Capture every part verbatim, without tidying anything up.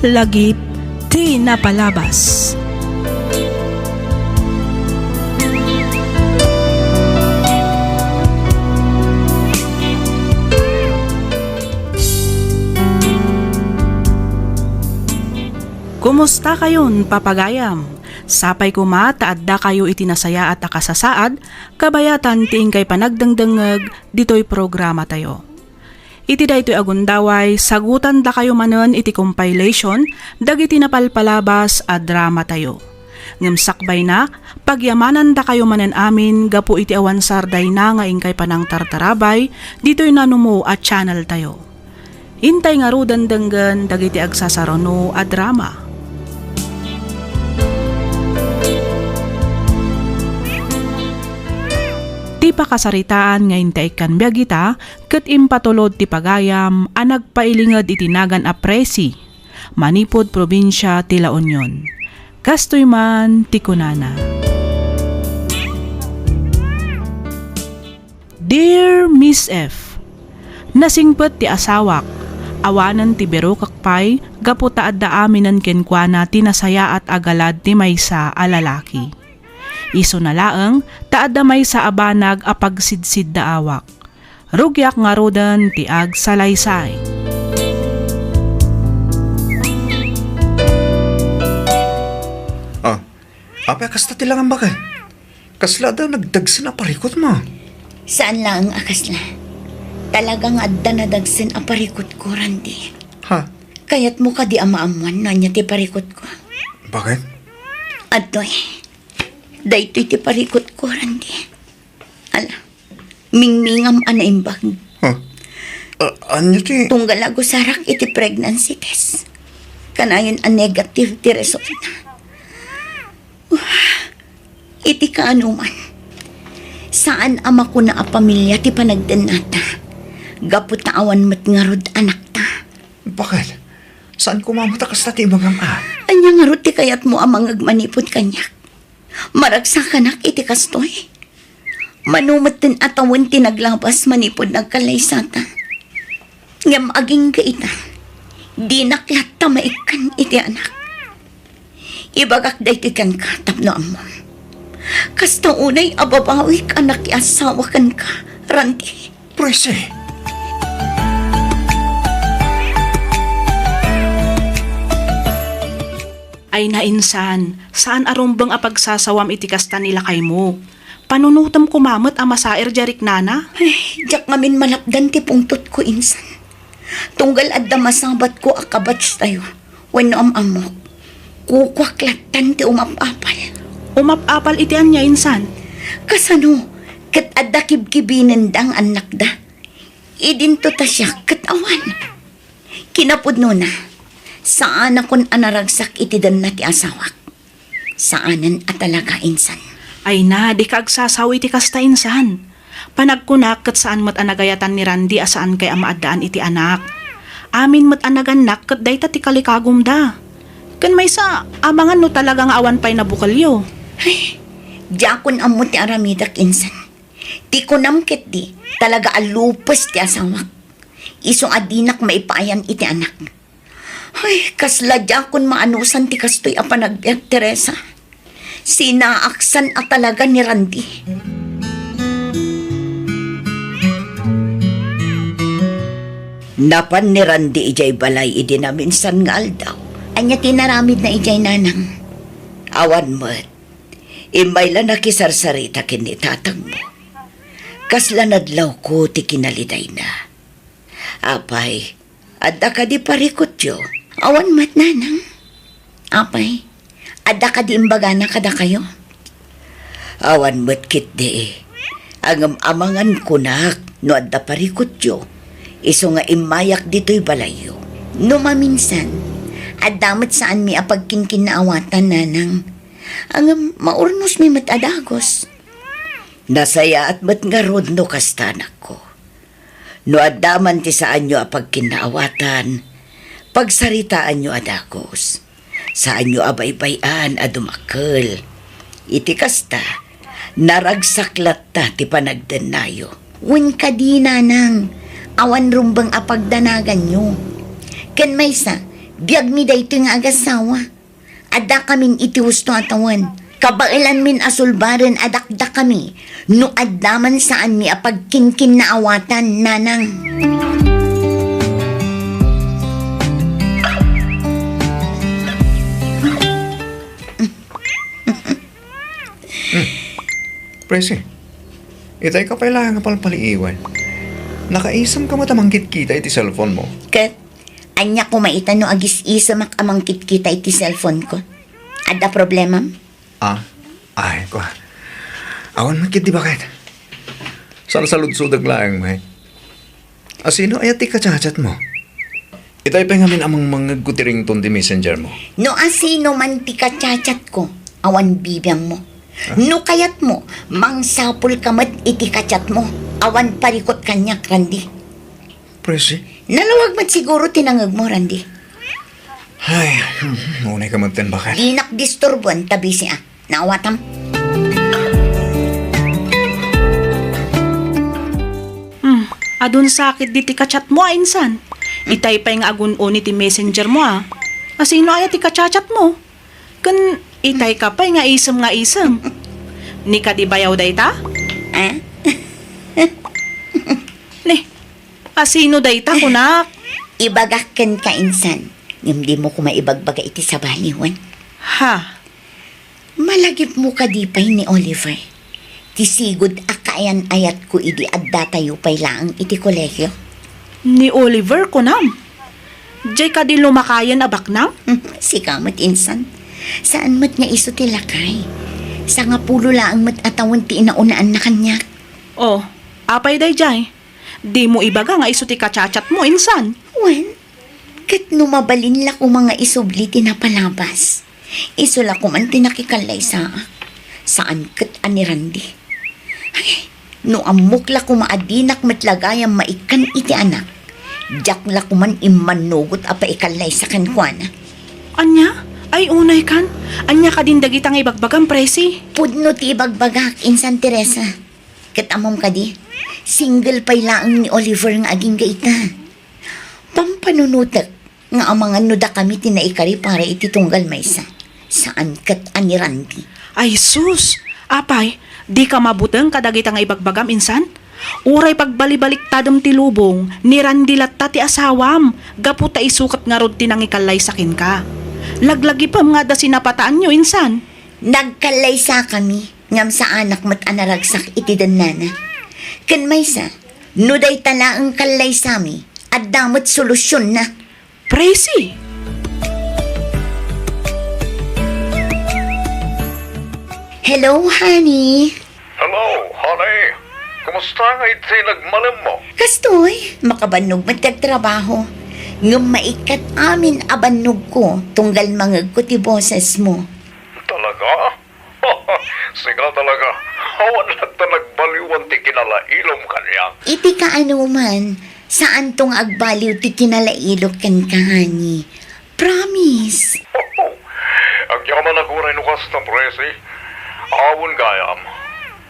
Lagip ti napalabas. Kumusta kayon, papagayam? Sapay koma ta adda kayo iti nasayaat a kasasaad, kabayatan ti inkay panagdengdengngeg ditoy programa tayo. Iti daytoy a gundaway, sagutandakayo manen iti compilation dagiti napalpalabas a drama tayo. Ngem sakbayna, pagyamanandakayo manen amin gapu iti awan sardayna nga inkay panangtartarabay ditoy nanumo a channel tayo. Intay ngaruden denggen dagiti agsasaruno a drama. Ti pakasaritaan nga intay ikkan biag ita ket impatulod ti pagayam a nagpailinged iti nagan a Presi, manipud probinsia ti La Union. Kastoy man ti kunana. Dear Miss F, nasingpet ti asawak, awanen ti birukek pay gapu ta adda aminen kenkuana ti nasayaat a galad ti maysa a lalaki. Isuna laeng ta adda maysa a banag a pagsidsiddaawak. Rugiak ngaruden ti agsalaysay. Ah, apay a kasta ti langam, baket? Kasla adda nagdagsen a parikutmo? Saan laeng a kasla. Talaga nga adda nadagsen a parikutko, Randy. Ha? Kayatmo kadi a maammuan no ania ti parikutko? Baket? Adtoy. Daytoy ti parikutko, Randy. Ala, mingmingam a naimbag. Ha? Ah, ania ti? Tunggal agusarak iti pregnancy test. Kanayon a negative ti resultna. Iti kaanuman, saan a makuna a pamilia ti panagdennata. Gapu ta awan met ngarud anakta. Baket? Saan koma met a kasta ti ibagam a? Ania ngarud ti kayatmo a mangngeg manipud kaniak? Maragsakanak iti kastoy? Mano metten a tawen ti naglabas manipud nagkallaysata? Ngem agingga ita, dinak latta maikkan iti anak. Ibagak daytoy kenka tapno ammom. Kasta unay a babawik a nakiasawa kenka, Randy. Presi! Ay na, insan, saan a rumbeng a pagsasawam iti kasta ni lakaymo. Panunotem koma met a masaer diay riknana? Ay, diak ngamin malapdan ti pungtotko, insan. Tunggal adda masabatko a kabatchtayo wenno am-ammok, kukuak lattan ti umap-apal. Umap-apal iti ania, insan? Kasano ket adda kibkibinenda nga annakda? Idinto ta siak ket awan. Kinapudnona, saanakon a naragsak iti denna ti asawak. Saanen a talaga, insan. Ay na, dika agsasao iti kasta, insan. Panagkunak ket saan met a nagayatan ni Randy a saankay a maaddaan iti anak. Amin met a nagannak ket dayta ti kalikagumda. Ken maysa, amangan no talaga nga awan pay nabukelyo. Ay, diakon ammo ti aramidek, insan. Ti kunam ketdi, talaga a lupes ti asawak. Isu a dinak maipaayan iti anak. Ay, kasla diakon maanusan ti kastoy a panagbiag, Teresa. Sinaaksan a talaga ni Randy. Napan ni Randy idiay balay idi naminsan nga aldaw. Ania ti inaramidna idiay, nanang? Awan met. Immay la nakisarsarita ken ni tatangmo. Kasla nadlawko ti kinalidayna. Apay, adda kadi parikutyo? Awan met, nanang. Apay, adda kadi imbagana kadakayo? Awan met ketdi. Ngem amangan kunak no adda parikutyo, isu nga immayak ditoy balayyo. No maminsan, adda met saanmi a pagkinkinnaawatan, nanang. Ngem maurnosmi met a dagus. Nasayaat met ngarud no kasta, anakko. No adda man ti saanyo a pagkinnaawatan, pagsaritaanyo a dagus. Saanyo a baybay-an a dumakkel. Iti kasta, naragsak latta ti panagdennayo. Wen kadi, nanang, awan rumbeng a pagdanaganyo. Ken maysa, Biagmi daytoy nga agasawa. Addakamin iti husto a tawen. Kabaelanmin a sulbaren a dakdakami no adda man saanmi a pagkinkinnaawatan, nanang. Presi, itay ka pay laeng a palpaliiwen. Nakaisem ka met a mangkitkita iti cellphone mo. Ket, ania koma ita no agis-isemak a mangkitkita iti cellphone ko? Adda problemam? Ah, ay, kua. Awan met ketdi baket. Salsaludsodek laeng met. Asino aya ti kachatchat mo? Itay pay ngamin a mangmangngegko ti ringtone ti messenger mo. No asino man ti kachatchat ko, awan bibiangmo. Ah? No kayatmo, mangsapulka met iti kachatmo. Awan parikut kaniak, Randy. Presi? Nalawag met siguro ti nangegmo, Randy. Ay, hmm, unay ka met ten, baket. Dinak disturboen ta busy a. Naawatam. Hmm, adun sakit di ti kachatmo a insan. Itay pay nga agun-uni ti messenger mo a. Asino aya ti kachatchat mo? Ken itay ka pay nga isem nga isem. Ni kadi bayaw dayta? Ah? Ni, asino dayta, kunak? Ibagak kenka insan. Ngem dimo koma ibagbaga iti sabaliwen. Ha? Malagipmo kadi pay ni Oliver? Ti sigud a kaayan-ayatko idi addatayo pay laeng iti kolegio. Ni Oliver, kunam? Diay kadi lumakayen a baknang? Sika met insan. Saan met nga isu ti lakay. Sangapulo laeng met a tawen ti inaunaan na kaniak. Oh, apay daydiay? Dimo ibaga nga isu ti kachatchat mo, insan? Wen, ket no mabalin la koma nga isubli ti napalabas, isu la koman ti nakikallaysaak. Saan ket a ni Randy. Ay, no ammok la koma a dinak met la gayam maikkan iti anak, diak la koman immannugot a paikallaysa kenkuana. Ania? Ay, unay kan. Ania kadin dagita nga ibagbagam, Presi? Pudno ti ibagbagak, insan Teresa. Ket ammom kadi, single pay laeng ni Oliver nga agingga ita. Pampanunotek nga amangan no dakami ti naikari para iti tunggal maysa. Saan ket a ni Randy. Ay sus! Apay, dika mabuteng kadagita nga ibagbagam, insan? Uray pagbalibaliktadem ti lubong, ni Randy latta ti asawam, gapu ta isu ket ngarud ti nangikallaysa kenka. Laglagipem nga adda sinapataanyo, insan? Nagkallaysakami. Ngem saanak met a naragsak iti dennana. Ken maysa, no dayta laeng kallaysami, adda met solusionna. Presi! Hello, honey. Hello, honey. Kumusta nga iti nagmalemmo? Kastoy, makabannog met ti agtrabaho. Ngem maikkat amin a bannogko, tunggal mangegko ti bosesmo. Talaga? Sika talaga, awan latta nagbaliwan ti kinalailom kaniak. Iti kaanoman, saanto nga agbaliw ti kinalailok kenka, honey. Promise. Agyamanak uray no kasta, Presi. Awan gayam.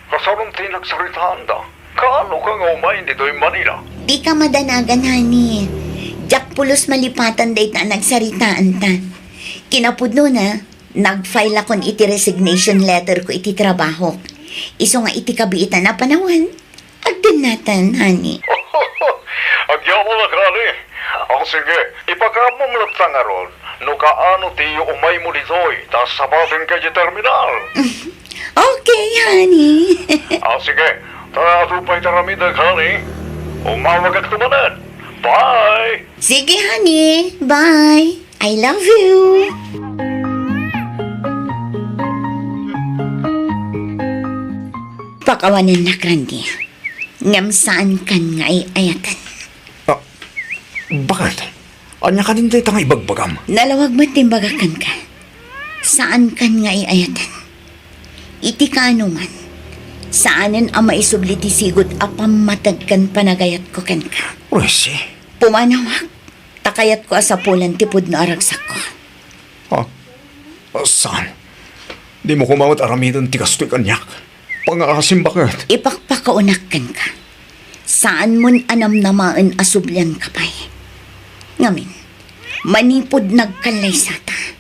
Kasaron ti nagsaritaanta. Kaano ka nga umay ditoy Manila? Dika madanagan, honey. Diak pulos malipatan dayta a nagsaritaanta. Kinapudnona, nag-file akon iti resignation letter ko iti trabahok. Isu nga iti kabiitan a panawen, agdennatan, honey. Agyamanak, honey. O sige, ipakaammo latta ngarud no kaano ti umaymo ditoy, ta sapatenka iti terminal. Okay, honey. Ah, sige. Ta adu pay ti aramidek, honey. Umawagakto manen. Bye! Sige, honey. Bye. I love you. Pakawanennak, Randy. Ngem saankan nga ay-ayaten. Ah, bakit? Ania kadin dayta nga ibagbagam? Nalawag met ti imbagak kenka. Saankan nga ay-ayaten. Iti kaanoman, saanen a maisubli ti sigud a pammateg ken panagayatko kenka. Presi. Pumanawak, ta kayatko a sapulan ti pudno a ragsakko. Ha? Saan? Dimo koma met aramiden ti kastoy kaniak. Pangaasim baket. Ipakpakaonak kenka. Saanmon a namnamaen a sublianka pay. Ngamin, Manipud nagkallaysata,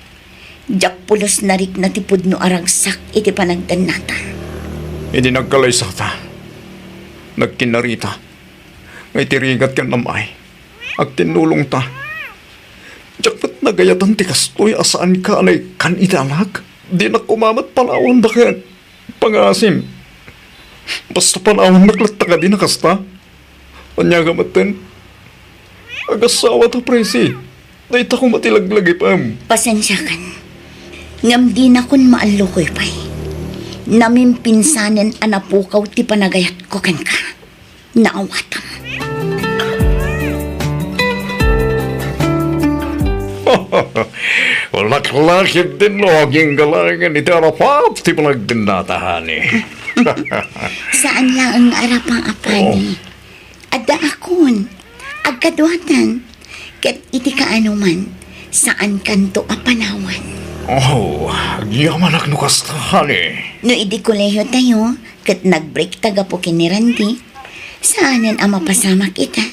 diak pulos narikna ti pudno a ragsak iti panagdannata. Idi nagkallaysata, nagkinnarita nga iti rigat ken amay, agtinnulongta. Diak met nagayatan ti kastoy a saanka a naikkan iti anak. Dinak koma met panawanda ken pangaasim. Basta panawannak latta kadi a kasta. Ania nga metten? Agassawa ta, Presi. Dayta koma ti laglagipem. Pasensiakan. Ngem dinakon maallukoy pay. Namimpinsanen a napukaw ti panagayatko kenka. Naawatam. Laklakip din no aginggalangen iti arapap ti panagdennata, honey. Saan laeng nga arapap, honey. Oh. Adda akon, agkaduatan, ket iti kaanoman, saankanto a panawan. Oh, agyamanak no kasta, honey. No idi kolehiyo tayo, ket nagbreakta gapu ken ni Randy, saanen a mapasamak ita.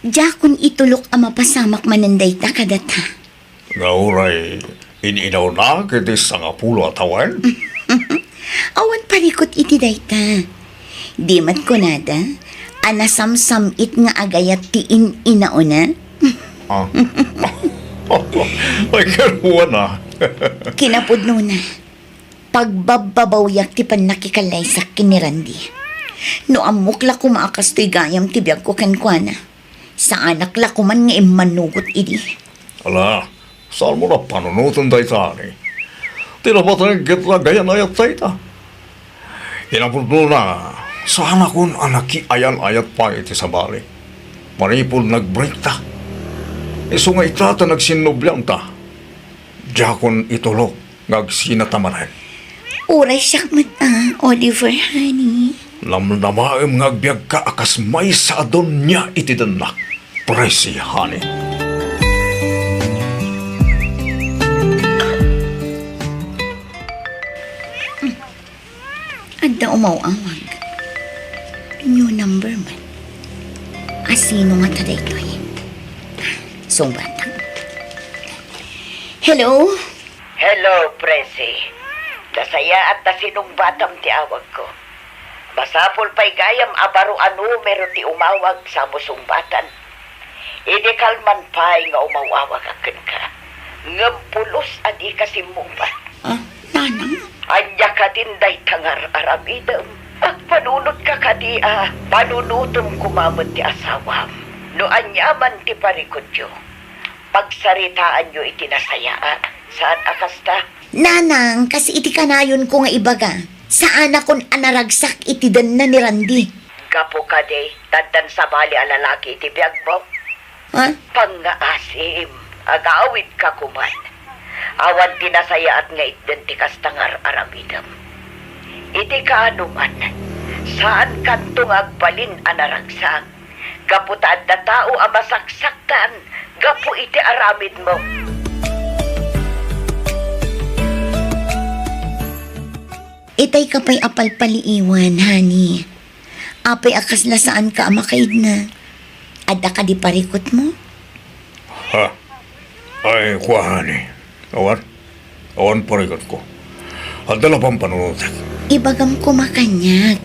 Diakon itulok a mapasamak manen dayta kadata. Nga uray in-inawnak iti sangapulo a tawen? Awan parikut iti dayta. Di met kunada a nasamsam-it nga agayat ti in-inawna? Ah. Ay, karuana. Kinapudnona, pagbabbabawiak ti pannakikallaysak ken ni Randy. No ammok la koma a kastoy gayam ti biagko kenkuana, saanak la koman nga immanugot idi. Ala, saanmo a panunoten dayta, honey. Ti napateg ket agayan-ayat dayta. Kinapudnona, saanakon a nakiayan-ayat pay iti sabali. Manipud nagbreakta. Isu nga ita ta nagsinnobiamta. Diakon itulok nga agsinata manen. Uray siak met a, Oliver, honey. Namnamaem nga agbiagka a kas maysa a donia iti dennak, Presi, honey. Adda umaw-awag. New number man. A sino ngata daytoy? Sungbatam. Hello? Hello, Presi. Nasayaat ta sinungbatam ti awagko. Masapul pay gayam a baro a numero ti umawag sa mo sungbatan. Idi kalman pay nga umaw-awagak kenka, ngem pulos a dika simmungbat. Ah, nanang? Ania kadin dayta nga ar-aramidem? Agpanunotka kadi a panunotem koma met ti asawam? No aniaman ti parikutyo, pagsaritaanyo iti nasayaat. Saan a kasta? Nanang, kas iti kanayonko nga ibaga, saanakon a naragsak iti denna ni Randy. Gapu kadi, ta addan sabali a lalaki iti biagmo? Ha? Pangngaasim, agawidka koman. Awan ti nasayaat nga itden ti kasta nga ar-aramidem. Iti kaanoman, saankanto nga agbalin a naragsak. Gapu ta adda tao a masaksaktan gapu iti aramidmo. Itayka pay a palpaliiwan, honey. Apay a kasla saanka a makaidna? Adda kadi parikutmo? Ha? Ay, kua, honey. Awan. Awan parikutko. Adda la pampanunotek. Ibagam koma kaniak.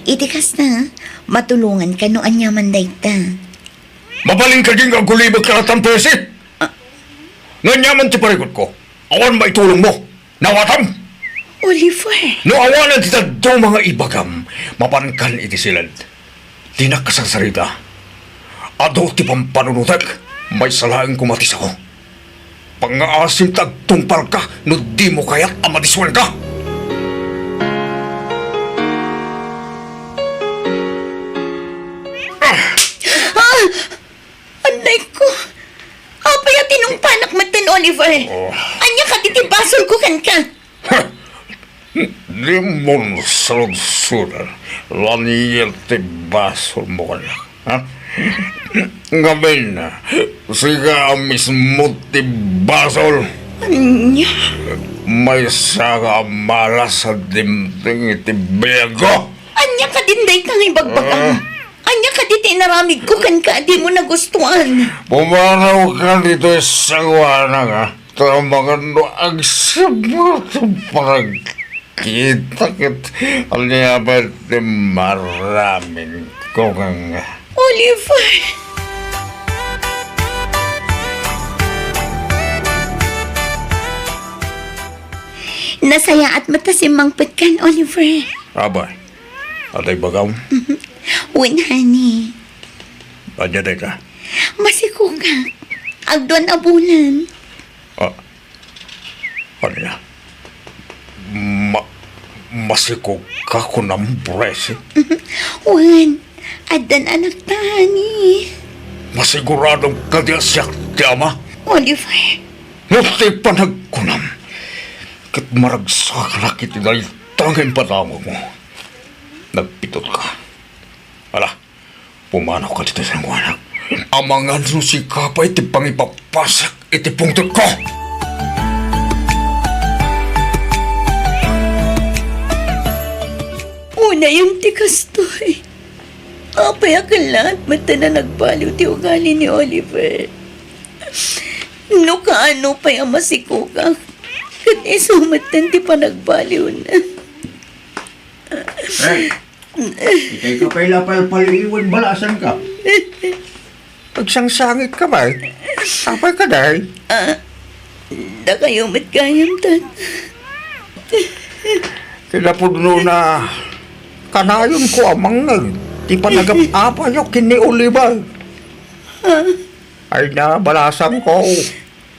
Iti kasta, matulonganka no aniaman dayta. Mabalin kadi nga agulibek ket tan, Presi? Ah. No aniaman ti parikutko, awan maitulongmo. Naawatam? Oliver. No awanen ti dadduma nga ibagam, mapankan iti siled. Dinak kasarsarita. Adu ti pampanunotek, maysa laeng koma ti sao. Pangngaasim ta agtungpalka no dimo kayat a madiswenka. Ah! Annayko, apay a tinungpanak metten, Oliver? Oh. Ania kadi ti basolko kenka? Dimon sarudsodan, lanier ti basolmo kaniak, ha? Ngamin, sika a mismo ti basol. Ania? Maysa nga malas a dimteng iti biagko. Ania kadin dayta nga ibagbagam? Ah. Ania kadi ti inaramidko kenka a dimo nagustuan? Pumanawka ditoy sangoanak, a. Ta amangan no agsipnget ti panagkita ket ania pay ti maramidko kenka. Oliver! Nasayaat met ta simmangpetkan, Oliver. Apay, adda ibagam? Wen, honey. Ania dayta? Masikogak. Agduan a bulan. Ah, ania? Ma-, masikogka kunam, Presi? Wen, addan anakta, honey. Masiguradom kadi a siak ti ama? Oliver. No ti panagkunam, ket maragsakanak iti dayta nga impadamagmo. Nagbidutka. Ala, pumanawka ditoy sangoanak. Amangan no sika pay ti pangipapasak iti pungtotko. Unayen ti kastoy. Apay a kellaat met ta nagbaliw ti ugali ni Oliver? No kaano pay a masikogak, ket isu metten ti panagbaliwna. Eh, ikay ka pay la palpaliwen, balasanka. Agsangsangit ka, bay. Apay ka, day? Ah, dakayo met gayam, Tata. Kinapudno na, kanayonko a mangngeg ti panagap-apayo ken ni Oliver. Ha? Ay na, balasanko.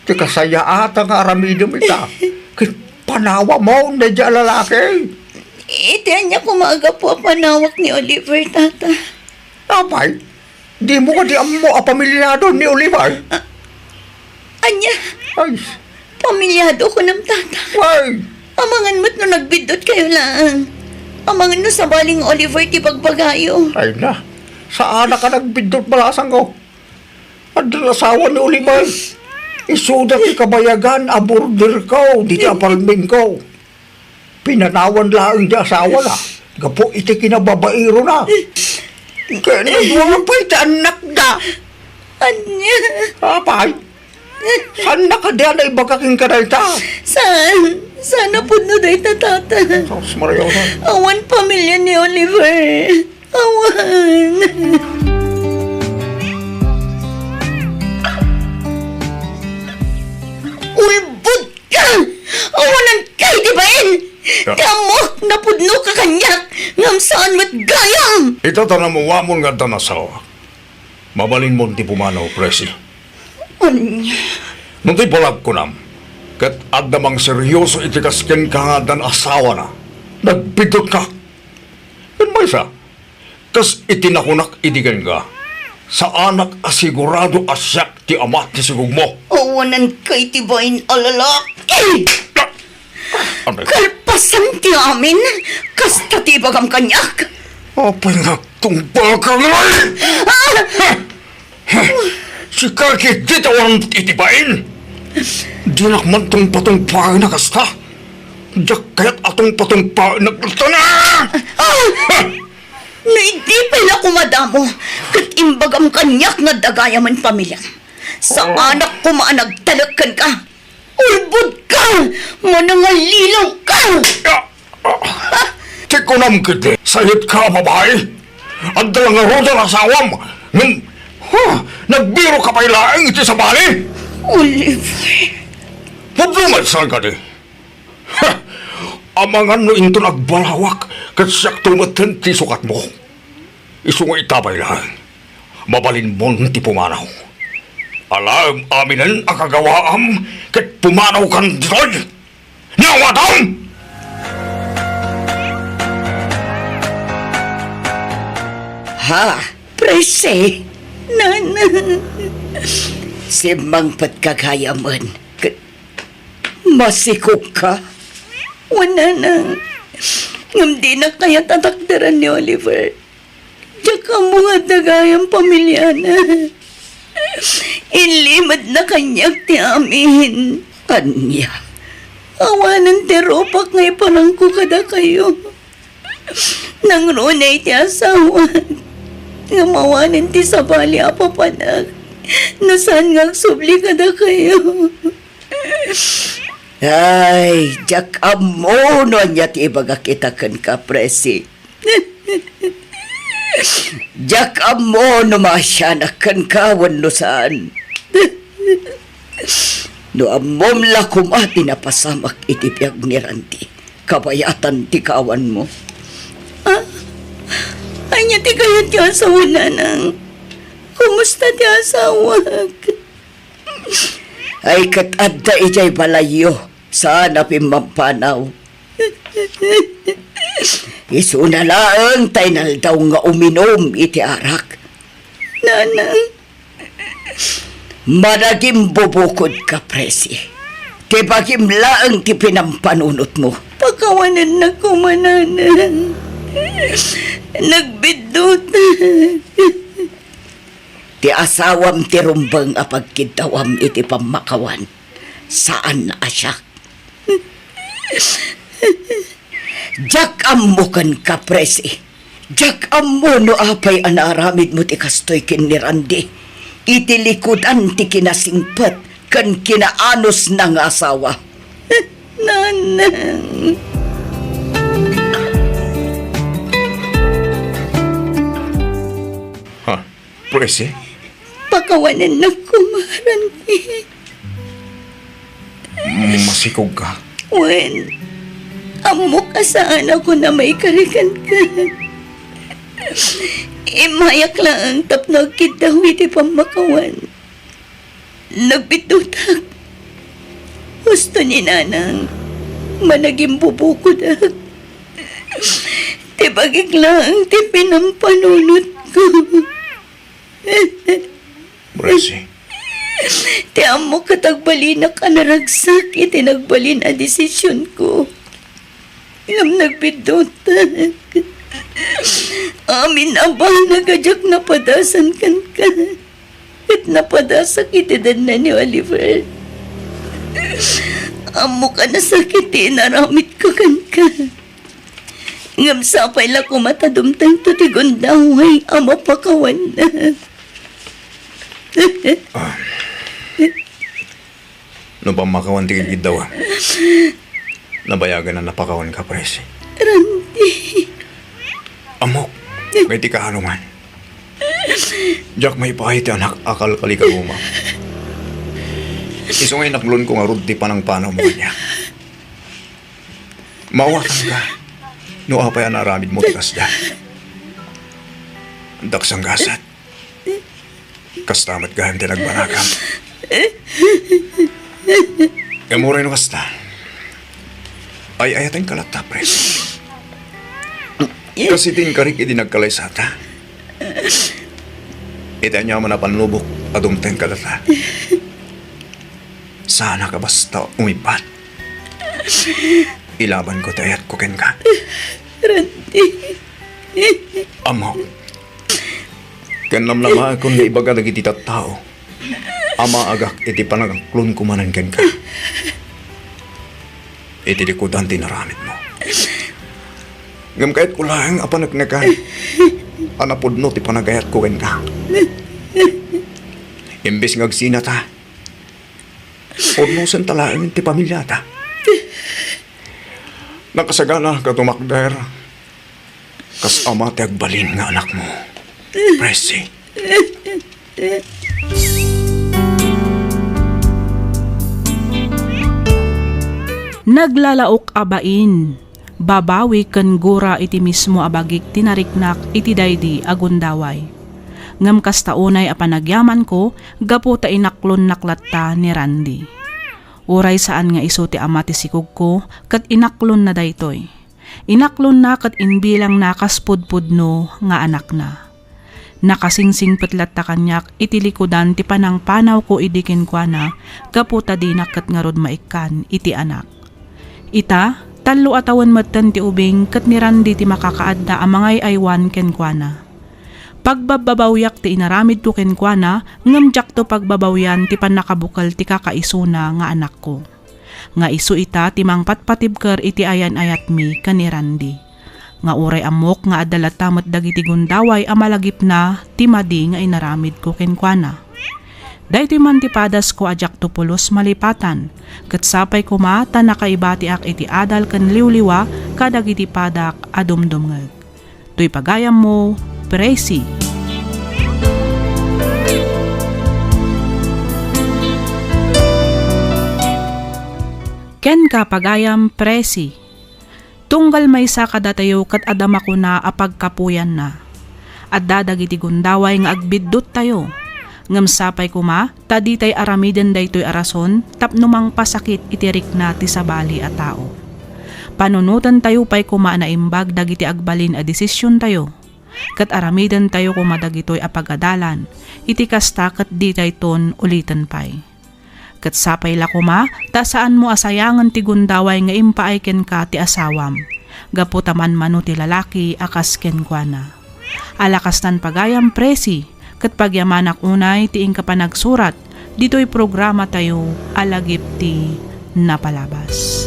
Ti kasayaatan nga aramidem ita. Ket panawamon daydiay a lalaki. Iti ania koma a gapu a panawak ni Oliver, Tata? Apay, dimo kadi ammo a pamilyado ni Oliver? Ah, ania? Ay. Pamilyado kunam, Tata? Ay. Amangan met no nagbidot kayo laeng. Amangan no sabali nga Oliver ti bagbagayo. Ay na, saanak a nagbiddut, balasanko. Addan asawa ni Oliver. Isuda ti kabayagan a borderko ditoy apartmentko. Pinanawan laeng ti asawana gapu iti kinababaerona. Ken nagwala pay ti annakda. Ania? Apay? Saanna kadi a naibaga kenka dayta? Saan? Saan a pudno dayta, Tata? Sus, Maria, saan? Awan pamilya ni Oliver. Awan. Ulbod ka! Awanan ka iti bain! Ya. Ti ammok, napudno ka kaniak, ngem saan met gayam! Ita ta namuamon nga addan asawa. Mabalinmon ti pumanaw, Presi. Ania? No ti palagkunam, ket adda mangseryoso iti kas kenka nga addan asawana, nagbidutka. Ken maysa, kas iti nakunak idi kenka, saanak a sigurado a siak ti ama ti sigugmo. Awanan ka iti bain a lalaki! Amen. Kalpasan ti amin, kasta ti ibagam kaniak. Apay nga agtungbaka ngay? Ah! Ha? Ha? Sika ket di tawaran iti bain. Dinak man tungpatungpaen a kasta. Diak kayat a tungpatungpaen a kasta na! Ah! Ha? No idi pay la kumadamo, ket imbagam kaniak nga dagayamen pamiliam. Saanak koma a nagtalek kenka. Ulbod ka! Manangalilaw ka! Ah, ah, ti kunam ketdi, sayetka a babai? Adda la ngaruden asawam, ngem, ha, nagbiro ka pay laeng iti sabali? Oliver. Pudno met saan kadi? Ha! Amangan no inton agbalawak, ket siakto metten ti sukatmo. Isu nga ita pay laeng, mabalinmon ti pumanaw. Alaem aminen a kagawaam ket pumanawkan ditoy. Naawatam! Ha, Presi, Nana. Simmangpetka gayamen ket masikogka. Wen, Nana. Ngem dinak kayat a takderan ni Oliver. Diak ammo nga adda gayam pamiliana. Inlimedna kaniak ti amin. Ania? Awanen ti rupak nga iparangko kadakayo. Nangruna iti asawak. Ngem awanen ti sabali a papanak no saan nga agsubli kadakayo. Ay, diak ammo no ania ti ibagak ita kenka, Presi. Diak ammo no maasianak kenka wenno saan. No ammom la koma ti napasamak iti biag ni Randy, kabayatan ti kaawanmo. Ah, ania ti kayatyo a sawen, nanang? Kumusta ti asawak? Ay, ket adda idiay balayyo, saan a pimmampanaw. Isuna laeng ta inaldaw nga uminum iti arak. Nanang. Managimbubukod ka, Presi. Ti bagim laeng ti pinampanunotmo. Pakawanennak koma, nanang. Nagbiddutak. Ti asawam ti rumbeng a pagkiddawam iti pammakawan. Saan a siak. Diak ammo kenka, Presi. Diak ammo no apay a naaramidmo ti kastoy ken ni Randy iti likudan ti kinasingpet ken kinaanusna nga asawa. Nanang. Ha? Presi? Pakawanennak koma, Randy. Masikog ka? Wen, ammok a saan a kunam a maikari kenka. Immayak laeng tapno agkiddaw iti pammakawan. Nagbiddutak. Husto ni nanang, managimbubukodak. Ti bagik laeng ti pinampanunotko. Presi. Ti ammok ket agbalinak a naragsak iti nagbalin a desisionko. Ngem nagbiddutak. Amin a banag a diak napadasan kenka. Ket napadasak iti denna ni Oliver. Ammok a nasakit ti inaramidko kenka. Ngem sapay la koma ta dumtengto ti gundaway a mapakawanna. Ah. No pammakawan ti gidgiddawa, nabayagan a napakawan ka, Presi. Randy. Ammok, nga iti kaano man. Diak maipaay ti anak a kalkali ka ruma. Isu nga inaklonko ngarud ti panangpanaw mo kaniak. Maawatan ka no apay a naaramid mo ti kasdiay. Daksang gasat. Kasta met gayam ti nagbanagam. Ngem uray no kasta, ay-ayatenka latta, Presi. Kas iti inkarik idi nagkalaysata. Iti aniaman a pannubok a dumteng kadata. Saanka basta umibbat. Ilabanko ti ayatko kenka. Randy. Ammok, ken namnamaekon nga ibaga dagiti tattao a maagak iti panangaklonko manen kenka iti likudan ti inaramidmo. Ngem kayatko laeng a paneknekan a napudno ti panagayatko kenka. Imbes nga agsinata, pudnosenta laeng ti pamiliata. Nakasagana ka tumakder kas ama ti agbalin nga anakmo, Presi. Naglalaok a bain, babawi ken gura iti mismo a bagik ti nariknak iti daydi a gundaway. Ngem kasta unay a panagyamanko gapu ta inaklonnak latta ni Randy. Uray saan nga isu ti ama ti sikogko ket inaklonna daytoy. Inaklonna ket imbilangna kas pudpudno nga anakna. Nakasingsingpet latta kaniak iti likudan ti panangpanawko idi kenkuana gapu ta dinak ket ngarud maikkan iti anak. Ita, tallo a tawen metten ti ubing ket ni Randy ti makakaadda a mangay-aywan kenkuana. Pagbabbabawiak ti inaramidko kenkuana, ngem diakto pagbabawian ti pannakabukel ti kakaisuna nga anakko. Nga isu ita ti mangpatpatibker iti ayan-ayatmi ken ni Randy. nga uray ammok nga adda latta met dagiti gundaway a malagipna ti madi nga inaramidko kenkuana. Daytoy man ti padasko a diakto pulos malipatan, ket sapay koma ta nakaibatiak iti adal ken liwliwa kadagiti padak a dumdumngeg. Toy pagayammo, Presi. Kenka, pagayam, Presi. Tunggal maysa kadatayo ket adda makuna a pagkapuyanna. Adda dagiti gundaway nga agbidduttayo. Ngem sapay koma ta ditay aramiden daytoy a rason tapno mangpasakit iti rikna ti sabali a tao. Panunotentayo pay koma a naimbag dagiti agbalin a desisiontayo, ket aramidentayo koma dagitoy a pagadalan, iti kasta ket ditayton uliten pay. Ket sapay la koma ta saanmo a sayangen ti gundaway nga impaay kenka ti asawam, gapu ta manmano ti lalaki a kas kenkuana. Ala kastan pagayam, Presi, ket pagyamanak unay ti inka panagsurat ditoy programatayo a Lagip ti Napalabas.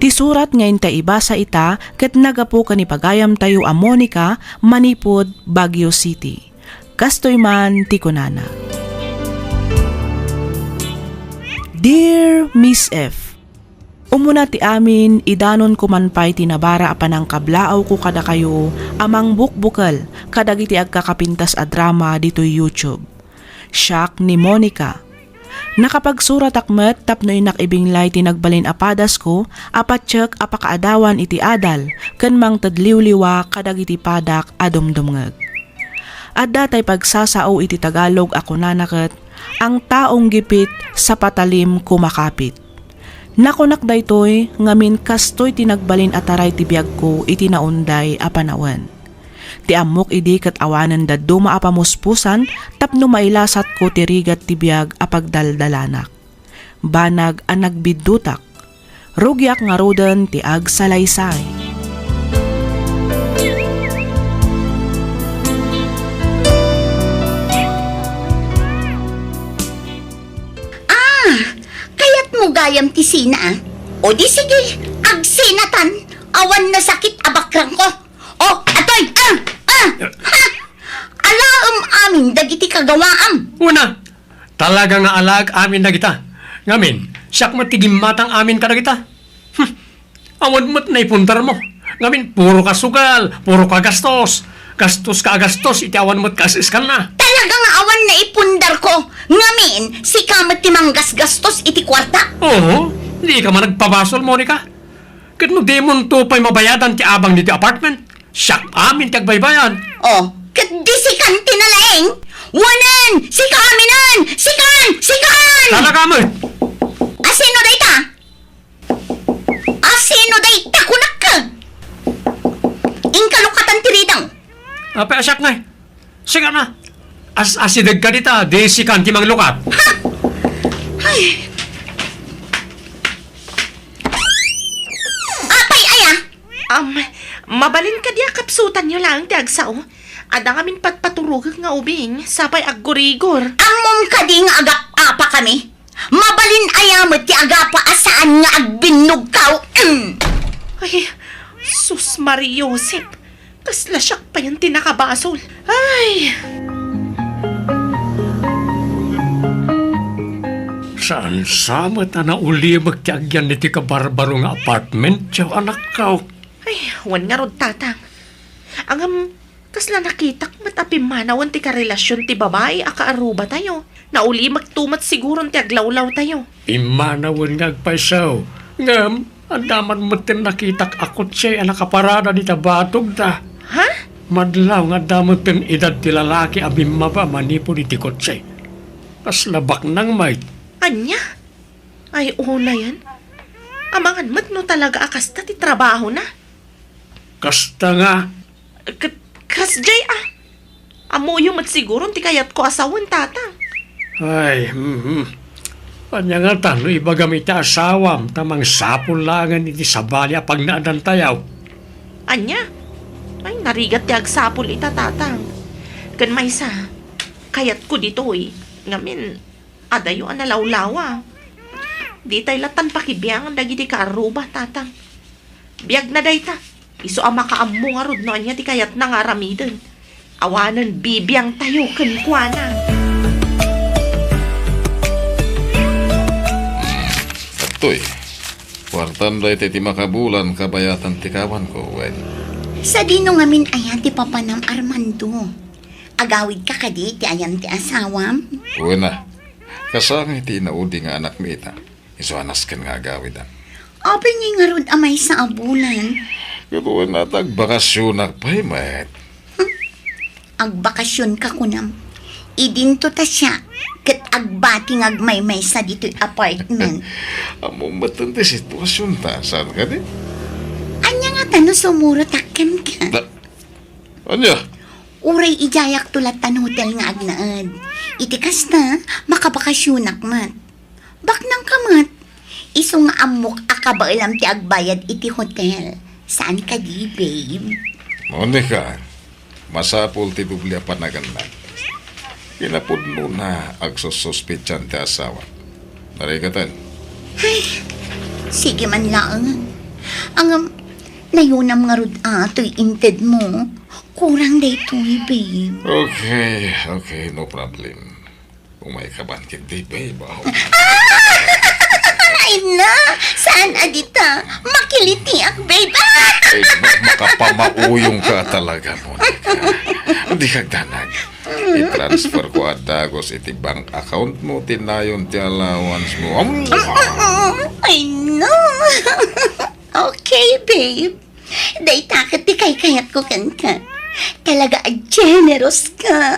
Ti surat nga inta ibasa ita ket naggapu ken ni pagayamtayo a Monica manipud Baguio City. Kastoy man ti kunana, Dear Miss F, umuna ti amin, idanonko man pay ti nabara a panangkablaawko kadakayo a mangbukbukel kadagiti agkakapintas a drama ditoy YouTube. Siak ni Monica. Nakapagsuratak met tapno innak ibinglay ti nagbalin a padasko a patiek a pakaadawan iti adal ken mangted liwliwa kadagiti padak a dumdumngeg. Adda tay pagsasao iti Tagalog a kunana ket, "Ang taong gipit, sa patalim kumakapit." Nakunak daytoy ngamin kastoy ti nagbalin a taray ti biagko iti naunday a panawen. Ti ammok idi ket awanen dadduma a pamuspusan tapno mailasatko ti rigat ti biag a pagdaldalanak. Banag a nagbiddutak. Rugiak ngaruden ti agsalaysay. Ah, kayatmo gayam ti sina, ah? O di sige, agsinatan, awan nasakit a bakrangko. O, atoy, ah, ah, ha! Alaem amin dagiti kagawaam. Una, talaga nga alaek amin dagita. Ngamin, siak met ti gimmatang amin kadagita. Hmm. Awan met naipundarmo. Ngamin, puro ka sugal, puro ka gastos. Gastoska a gastos iti awan met kaas-iskanna. Talaga nga awan naipundarko. Ngamin, sika met ti manggasgastos iti kuarta. Oo, dika man agpabasol, Monica. Ket no dimonto pay mabayadan ti abang ditoy apartment, siak amin ti agbaybayad. O, ket di sikan ti nalaing? Wanen, sika aminen! Sikan! Sikan! Talaga met! Asino dayta? Asino dayta, kunakka? Inka lukatan ti ridang. Apay a siak ngay? Sika na. As-, asidegka dita, di sikan ti manglukat. Ha? Ay. Apay aya? Um, mabalin kadi a kapsutanyo laeng ti agsao? Adda ngamin patpaturogek nga ubing, sapay aggurigor. Ammom kadi nga agap-apakami? Mabalin aya met ti agapa a saan nga agbinnogkaw? Mm. Ay, sus, Maria Josep. Kasla siak payen ti nakabasol. Ay! Saan sa met a naulimek ti agyan iti kabarbaro nga apartment, diak anakkaw? Ay, wen ngarud, Tatang. Ngem, kasla nakitak met a pimmanawen ti karelasion ti babai a kaarrubatayo. Naulimekto met siguron ti aglawlawtayo. Pimmanawen nga agpayso. Ngem, adda man metten nakitak a kotse a nakaparada dita batogda. Ha? Madlaw nga adda metten idad ti lalaki a bimmaba manipud iti kotse. Kasla baknang met. Ania? Ay, unayen. Amangan met no talaga a kasta ti trabahona. Kasta nga. Ket, kasdiay a. Ammoyo met siguron ti kayatko a sawen, Tatang. Ay, mhm. Ania ngata no ibagam iti asawam ta mangsapul laengen iti sabali a pagnaedantayo? Ania? Ay, narigat ti agsapul ita, Tatang. Ken maysa, kayatko ditoy. Ngamin, Adayo a nalawlawa. Ditay lattan pakibiangan dagiti kaarruba, Tatang. Biagna dayta. Isu a makaammo ngarud no ania ti kayatna nga aramiden. Awanen bibiangtayo kenkuana. Adtoy, kuartam dayta iti makabulan kabayatan ti kawanko, wen? Sadino ngamin aya ti papanam, Armando? Agawidka kadi iti ayan ti asawam? Wen a. Kasangay ti inaudi nga anakmi ita. Isu a nasken nga agawidan. Apay ngay ngarud a maysa a bulan? Ket wen a ta agbakasionak pay met. Hmm? Agbakasionka kunam. Idinto ta siak ket agbati nga agmaymaysa ditoy apartment. Ammom metten ti situasionta, saan kadi? Ania ngata no sumurotak kenka? Da-, ania? Uray idiayakto lattan hotel nga agnaed. Iti kasta, makabakasionak met. Baknangka met. Isu nga ammok a kabaelam ti agbayad iti hotel. Saan kadi, babe? Monica, masapul ti doble a panagannad. Kinapudnona, agsussuspetsan ti asawa. Narikatan. Ay, sige man laeng. Ngem, nayunam ngarud a toy intedmo. Kurang daytoy, babe. Okay, okay, no problem. Umayka ban ketdi, babe, aw. Ay na! Saan a dita? Makilitiak, babe! Ah! Ay, ma-, makapamauyongka talaga, Monica. Dika agdanag. I-transfer ko a dagus iti bank account mo ti nayon ti allowance mo. Am-, Ay na! Okay, babe. Dayta ket ti kaykayatko kenka. Talaga a generous ka.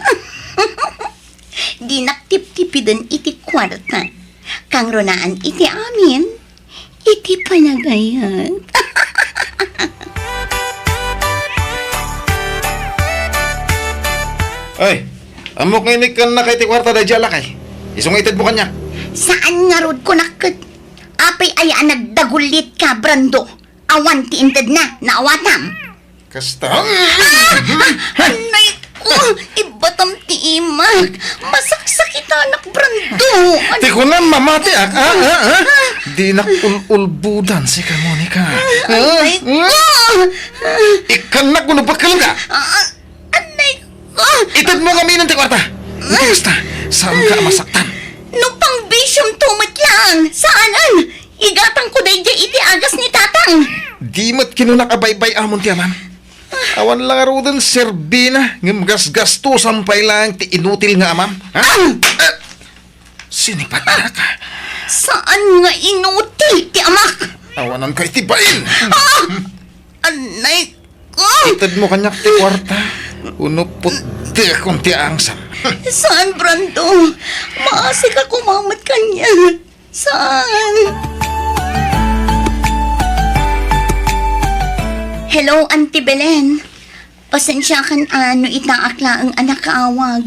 Dinak tiptipiden iti kuarta. Kangrunaan iti amin, iti panagayat. Ay, ammok nga inikkan na kay ti kuarta daydiay a lakay. Isu nga itedmo kaniak. Saan ngarud, kunak ket. Apay aya a nagdagulitka, Brando? Awan ti intedna, naawatam. Kasta. Ah! Ah! Anay ko! Ibatam ti imak! Masaksakitanak, Brando! Ti kunam mamatiak, ah, ah, ah? Dinak ul-ulbudan sika, Monica. Anay ko! Ikkannak kuno bakkelka. Ah, anay ko! Itedmo ngamin ti kuarta. Iti kasta, saanka a masaktan. No pangbisiomto met laeng, saanen? Igatangko daydiay iti agas ni Tatang. Di met kinunak a baybay-amon ti amam. Awan la ngaruden serbina, ngem gasgastosan pay laeng ti inutil nga amam. Ha? Ah! Eh, sinipatak. Saan nga inutil ti amak? Awananka iti bain. Ah! Anay ko! Itedmo kaniak ti kuarta. Uno putdekon ti angsam. Saan, Brando? Maasika koma met kaniak. Saan? Hello, Auntie Belen. Pasensiakan a no itaak laeng a nakaawag.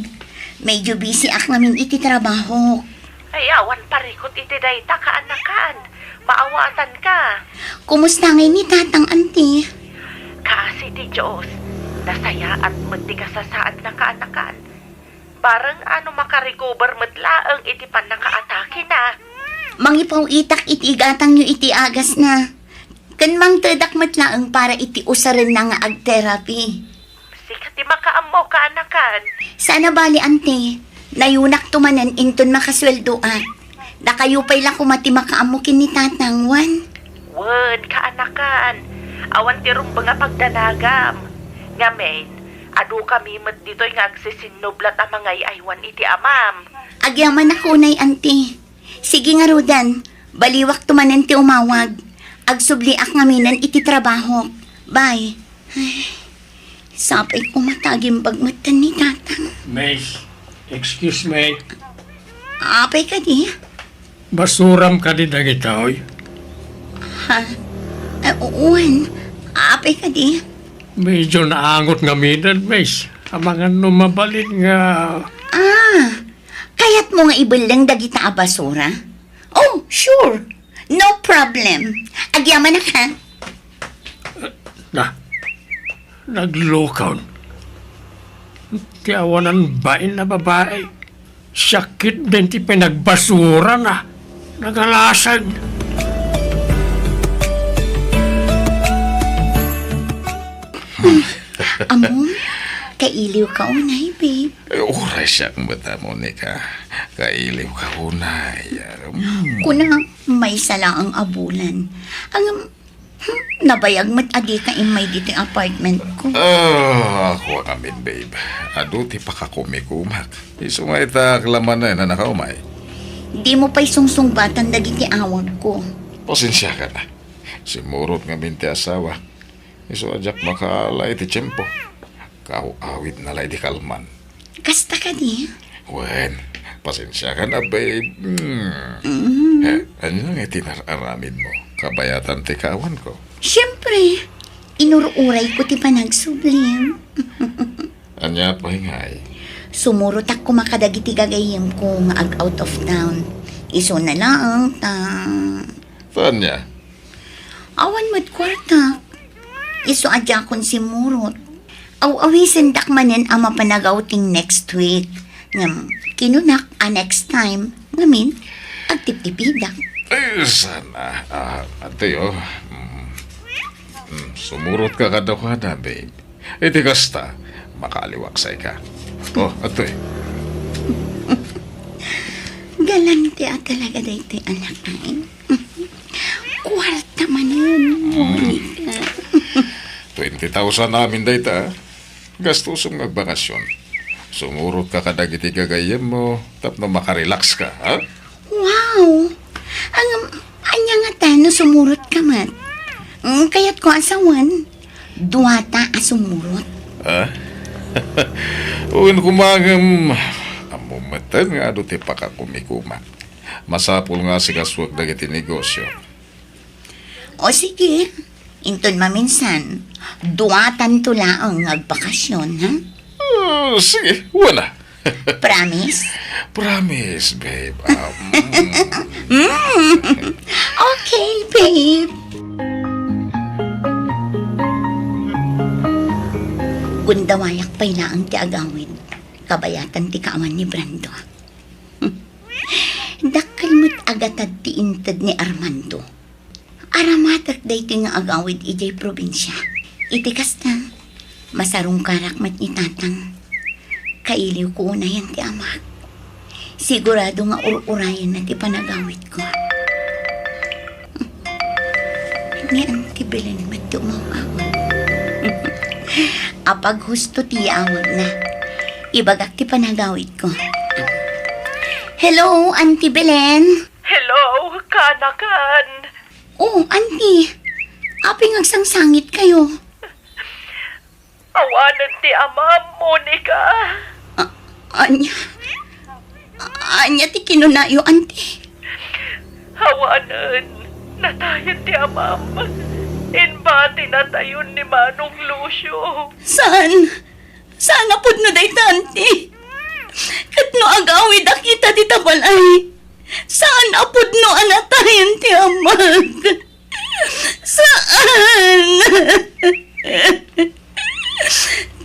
Medyo busy ak ngamin iti trabaho. Ay, awan parikut iti dayta, kaanakan. Maawatanka. Kumusta ngay ni Tatang, Auntie? Kaasi ti Dios. Nasayaat met ti kasasaadna, kaanakan. Bareng a no makarecover met laeng iti pannakaatakena. Mangipaw-itak iti igatangyo iti agasna. Ken mangtedak met laeng para iti usarenna nga ag-therapy. Sika ti makaammo, kaanakan. Saan a bali, Auntie. Nayunakto manen inton makasueldoak. Dakayo pay la koma ti makaammo ken ni Tatang, wen? Wen, kaanakan. Awan ti rumbeng a pagdanagam. Ngamin, adukami met ditoy nga agsisinnublat a mangay-aywan iti amam. Agyamanak unay, Auntie. Sige ngaruden, baliwakto manen ti umawag. Agsubliak ngaminen iti trabahok. Bye. Ay, sapay koma ta agimbag metten ni Tatang. Miss, excuse me. Apay kadi? Basuram kadi dagitoy? Ha? Eh, wen. Apay kadi? Medyo naangot ngaminen, miss. Amangan no mabalin nga... Ah, kayatmo nga ibelleng dagita a basura? Oh, sure. No problem. Agyamanak, ha? Na, naglukon. Ti awanan bain a babai. Siak ketdin ti pinagbasurana. Nagalasan. Amom, kailiwka unay, babe. Ay, uray siak met, Monica. Kailiwka unay. Hmm. Kuna, maysa laeng a bulan. Ang Hmm, nabayag met a dika immay ditoy apartment ko. Ah, ako ngamin, babe. Adu ti pakakumikumak. Isu nga ita ak la manen a nakaumay. Dimo pay sungsungbatan dagiti awag ko. Pasensiakan. Simmurot ngamin ti asawa. Isu a diak makaala iti tiempo. Kaaw-awidna la idi kalman. Kasta kadi? Wen, pasensiakan a, babe. Hmm. Mm. Eh, ania nga iti nar-aramidmo? Kabayatan ti kaawanko. Siempre, inur-urayko ti panagsublim. Ania pay ngay? Sumurotak koma kadagiti gagayyemko nga ag-out of town. Isuna laeng ta. Ta ania? Awan met kuartak. Isu a diakon simmurot. Aw-awisendak manen a mapan ag-outing next week. Ngem, kinunak a next time, ngamin, agtiptipidak. Ay, sana. Ah, adtoy, oh. Mm. Mm, sumurotka kadakuada, babe. Iti kasta, makaaliwaksayka. Oh, adtoy. Galante a talaga daytoy, anak, ay. Kuarta manen, Monica. Twenty thousand amin dayta, ah. Gastusom nga agbakasyon. Sumurotka kadagiti gagayyemmo tapno makarelax ka, ha? Wow! Ang, ania ngata no sumurotka met? Mm, kayatko a sawen, duata a sumurot. Ah? Wen koma ngem, ammo metten nga adu ti pakakumikumak. Masapul nga asikasuek dagiti negosio. O sige, inton maminsan, duatanto laeng nga agbakasyon, ha? Ah, sige, wala. Promise? Promise, babe. Ah, mm. Mm. Okay, babe. Gundawayak pay laeng ti agawid. Kabayatan ti kaawan ni Brando. Dakkel met a gatad ti inted ni Armando. Aramatek daytoy nga agawid idiay probinsia. Iti kasta, masarungkarak met ni Tatang. Kailiwko unayen ti amak. Sigurado nga ur-urayenna ti panagawidko. Ni Auntie Belen met ti umaw-awag. Apaghusto ti awagna. Ibagak ti panagawidko. Hello, Auntie Belen. Hello, kaanakan. Oh, Auntie. Apay nga agsangsangitkayo? Awanen ti amam, Monica. A-, ania? Ania ti kinunayo, Auntie? Awanen. Natayen ti amam. Imbatinatayon ni Manong Lucio. Saan? Saan a pudno dayta, Auntie? Ket no agawidak ita dita balay, saan a pudno a natayen ti amak? Saan?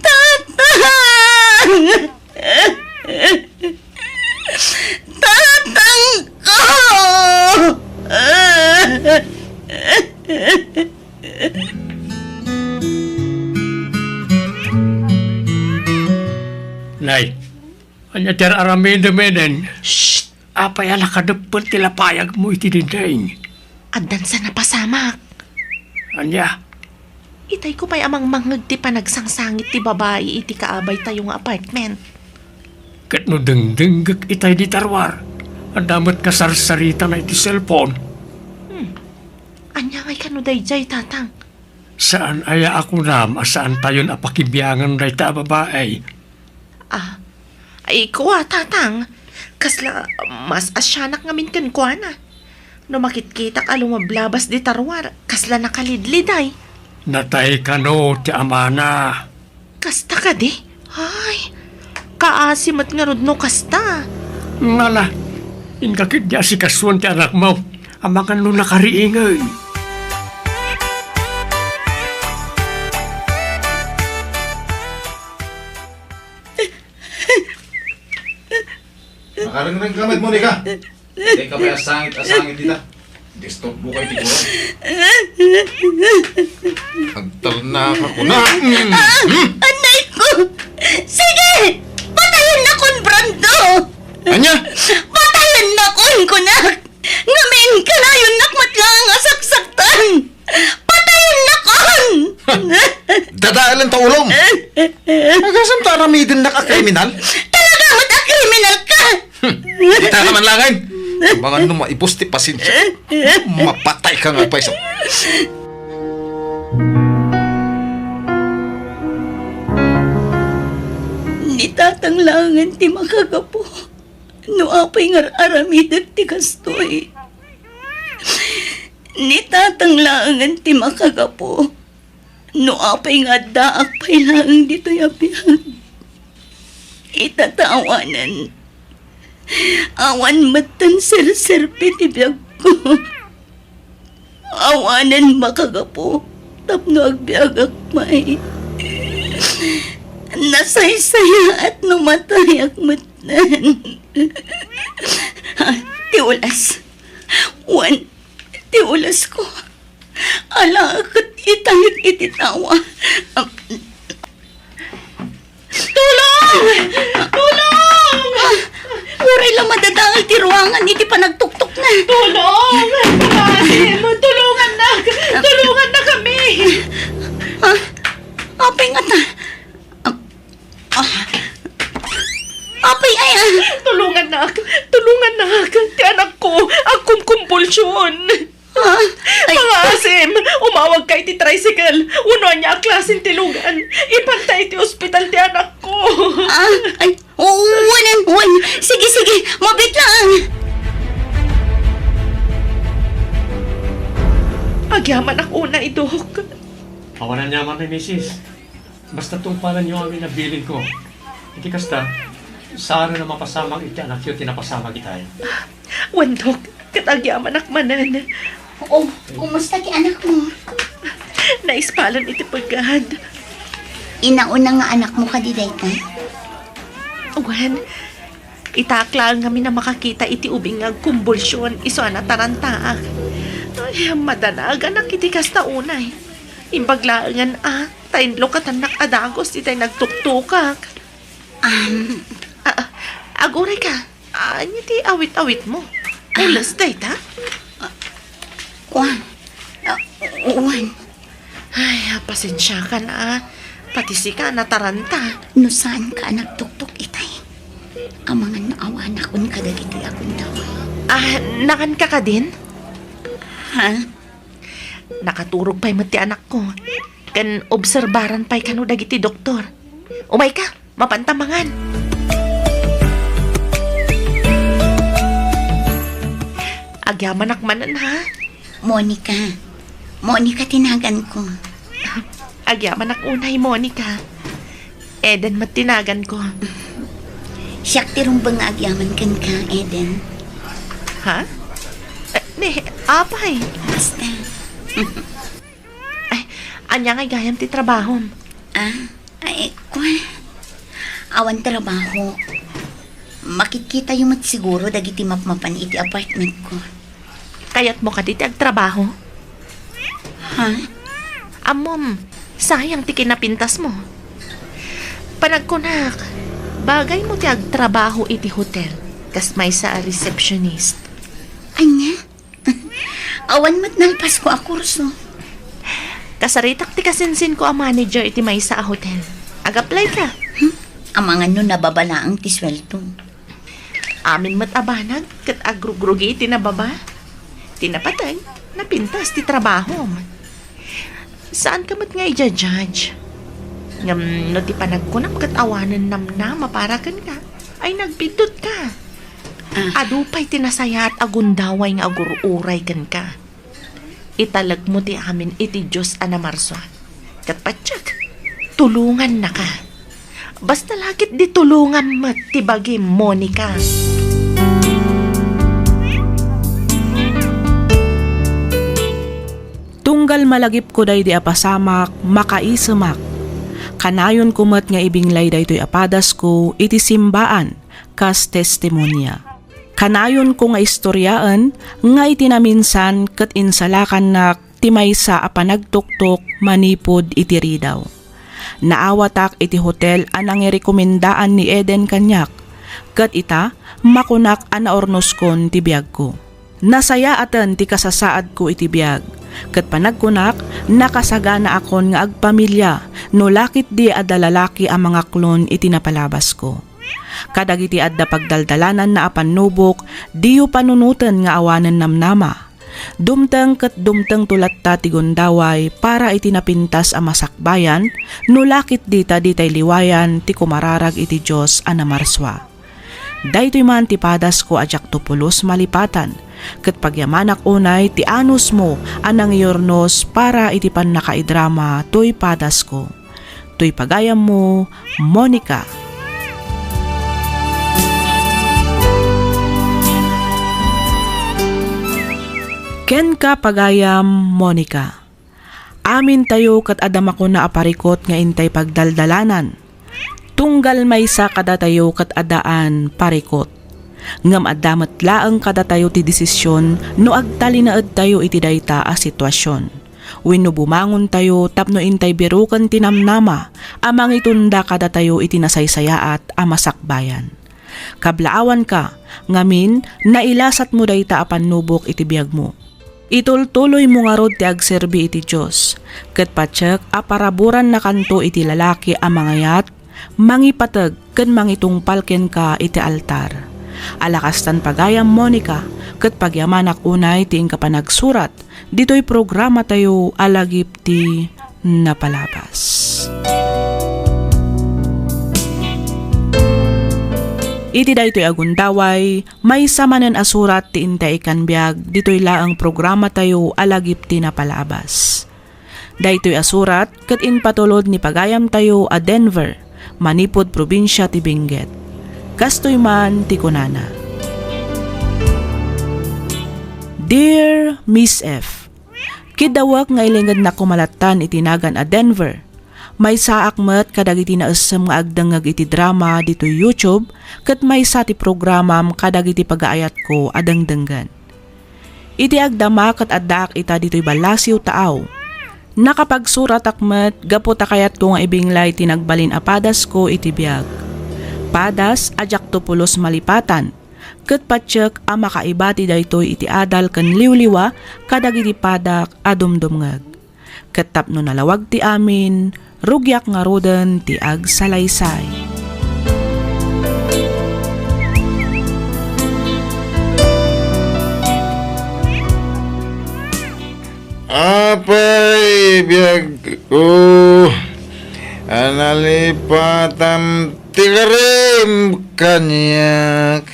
Tatang! Tatang ko! Nay, ania ti ar-aramidem iden? Shh! Apay a nakadeppel ti lapayagmo iti dinding? Addan sa napasamak. Ania? Itayko pay a mangmangngeg ti panagsangsangit ti babai iti kaabaytayo nga apartment. Ket no dengdenggek itay dita ruar, adda met kasarsaritana iti cellphone. Hmm. Ania ngay kano daydiay, Tatang? Saan aya a kunam a saantayon a pakibiangan dayta a babai? Ah, ay, kua, Tatang. Kasla, mas asianak ngamin kenkuana. No makitkitak a lumablabas dita ruar, kasla nakalidliday. Natay kano ti amana. Kasta kadi? Ay, kaasi met ngarud no kasta. Ngala, inka ketdi asikasuan ti anakmo, amangan no nakariingen. Nakarengreng ka met, Monica. Dika pay asangit-asangit dita. Disturbo ka iti kuram. Agtalna ka kuna. Mm. Mm. Anay ko! Sige! Patayen nakon, Brando! Ania? Patayen nakon, kunak! Ngamin, kanayon nak met laeng a saksaktan! Patayen nakon! Dadaelen ta ulom! Agasam ta aramiden nak a kriminal? Talaga met a kriminal ka! Hmm, kita ka man laeng. Amangan no maibus ti pasensia. Mapatay ka nga payso. Ni tatang laengen ti makagapu no apay nga ar-aramidek ti kastoy. Ni tatang laengen ti makagapu no apay nga addaak pay laeng ditoy a biag. Ita ta awanen, awan metten serserbi ti biagko. Awanen makagapu tapno agbiagak pay. Nasaysayaat no matayak metten. Ti ulas. Wen, ti ulasko. Ala ket italik iti tawa. Tulong! Tulong! Ah, uray la madadael ti ruangan iti panagtuktukna. Tulong! Pangaasim! Tulongannak! Tulongannakami! Ah, apay ngata? Ah, ah. Apay aya? Tulongannak! Tulongannak! Ti anakko agkumkumbulsion! Ah, ay. Pangaasim! Umawagka iti tricycle! Wenno ania a klasen ti lugan! Ipanta iti ospital ti anakko! Ah, ay, oo, wen, wen. Sige, sige, mabiit laeng. Agyamanak unay, Dok. Awan aniamanmi, misis. Basta tungpalenyo amin a bilinko. Iti kasta, saan a mapasamak iti anakyo ti napasamak itay. Wen, Dok, ket agyamanak manen. Oo, kumusta ti anakmo? Naispalen iti peggad. Inauna nga anakmo kadi dayta? Wen, itaak laeng ngamin a makakita iti ubing nga agkumbulsion isu a natarantaak. Ay, madanaganak iti kasta unay. Imbag laengen a, ta inlukatannak a dagus itay nagtuktukak. Am. Ah, ah, aguray ka. Ania ti awit-awitmo? Pules dayta? Kuan. Ah, wen. Ay, pasensiakan a. Pati sika, nataranta. No saanka a nagtuktok itay, amangan no awanakon kadagitoy a gundaway. Ah, nakanka kadin? Ha? Nakaturog pay met ti anakko. Ken obserbaran pay kano dagiti doktor. Umayka, mapanta mangan. Agyamanak manen, ha? Monica. Monica ti naganko. Agyamanak unay, Monica. Eden met ti naganko. Siak ti rumbeng nga agyaman kenka, Eden. Ha? Eh, ni, apay? Basta. Ay, ania nga gayam ti trabahom? Ah, ay, kuan. Awan trabaho. Makitkitayo met siguro dagiti mapmapan iti apartmentko. Kayatmo kadi ti agtrabaho? Ha? Ammom, sayang ti kinapintasmo. Panagkunak, bagaymo ti agtrabaho iti hotel, kas maysa a receptionist. Ania? Awan met nalpasko a kurso. Kasaritak ti kasinsinko a manager iti maysa a hotel. Ag-apply ka. Hmm? Amangan no nababa laeng ti sueldo. Amin met a banag ket agrugrugi iti nababa. Ti napateg, napintas ti trabahom. Saanka met nga ija-judge. Ngem no ti panagkunam ket awanen namnama para kenka, ay nagbiddut ka. Ah. Adu pay ti nasayaat a gundaway nga agur-uray kenka. Italekmo ti amin iti Dios a namarsua. Ket patiek, tulongannaka. Basta la ketdi tulongam met ti bagim, Monica. Tunggal malagipko daydi a pasamak, makaisemak. Kanayonko met nga ibinglay daytoy a padasko iti simbaan, kas testimonia. Kanayonko nga istoriaen nga iti naminsan ket insalakannak ti maysa a panagtuktok manipud iti ridaw. Naawatak iti hotel a nangirekomendaan ni Eden kaniak, ket ita, makunak a naurnoskon ti biagko. Nasayaaten ti kasasaadko iti biag, ket panagkunak, nakasaganaakon nga agpamilia no la ketdi adda lalaki a mangaklon iti napalabasko. Kadagiti adda pagdaldalananna a pannubok, diyo panunoten nga awanen namnama. Dumteng ket dumtengto latta ti gundaway para iti napintas a masakbayan, no la ketdi ta ditay liwayan ti kumararag iti Dios a namarsua. Daytoy man ti padasko a diakto pulos malipatan, ket pagyamanak unay ti anusmo a nangiurnos para iti pannakaidrama toy padasko. Toy pagayammo, Monica. Kenka, pagayam Monica. Amintayo ket adda makuna a parikut nga intay pagdaldalanan. Tunggal maysa kadatayo ket addaan parikut. Ngem adda met laeng kadatayo ti desisyon no agtalinaedtayo iti dayta a situasion wenno bumangontayo tapno intay biroken ti namnama a mangitunda kadatayo iti nasaysayaat a masakbayan. Kablaawanka, ngamin, nailasatmo dayta a pannubok iti biagmo. Itultuloymo ngarud ti agserbi iti Dios, ket patiek a paraburannakanto iti lalaki a mangayat, mangipateg, ken mangitungpal kenka iti altar. Ala kastan, pagayam Monica, ket pagyamanak unay ti inka panagsurat ditoy programatayo a Lagip ti Napalabas. Iti daytoy a gundaway, maysa manen a surat ti intay ikkan biag ditoy laeng programatayo a Lagip ti Napalabas. Daytoy a surat ket impatulod ni pagayamtayo a Denver, manipud probinsia ti Benguet. Kastoy man ti kunana, Dear Miss F, Kiddawek nga ilingednak koma lattan iti nagan a Denver. Maysaak met kadagiti naessem nga agdengngeg iti drama ditoy YouTube, ket maysa ti programam kadagiti pagaayatko a dengdenggen. Iti agdama ket addaak ita ditoy ballasiw taaw. Nakapagsuratak met gapu ta kayatko nga ibinglay ti nagbalin a padasko iti biag. Padas a diakto pulos malipatan, ket patiek a makaiba ti daytoy iti adal ken liwliwa kadagiti padak a dumdumngeg. Ket tapno nalawag ti amin, rugiak ngaruden ti agsalaysay. Apay, biagko, a nalipatam ti karim kaniak.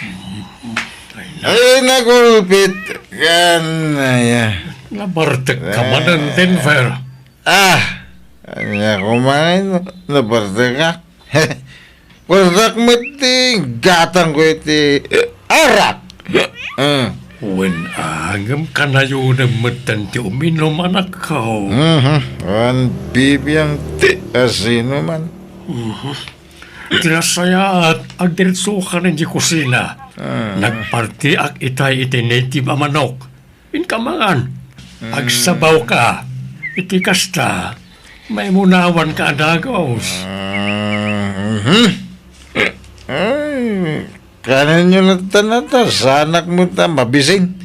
Ay, nagulpit kan aya. Nabartek ka manen, Denver. Ah, ania kumain, nabartek ka? Bartek met ti gatangko iti arak. Ah. Wen, a, ngem kanayonem metten ti uminum, anakko. Mhm. Wen, bibiang ti asinuman. Mhm. Ti nasayaat, agdiretsokan idiay kusina. Ah. Nagpartiak itay iti native a manok. Inka mangan. Mm. Agsabawka. Iti kasta, maimunawanka a dagus. Ah, mhm. Ay, kanenyo latta nata, sanak mo ta, mabisin.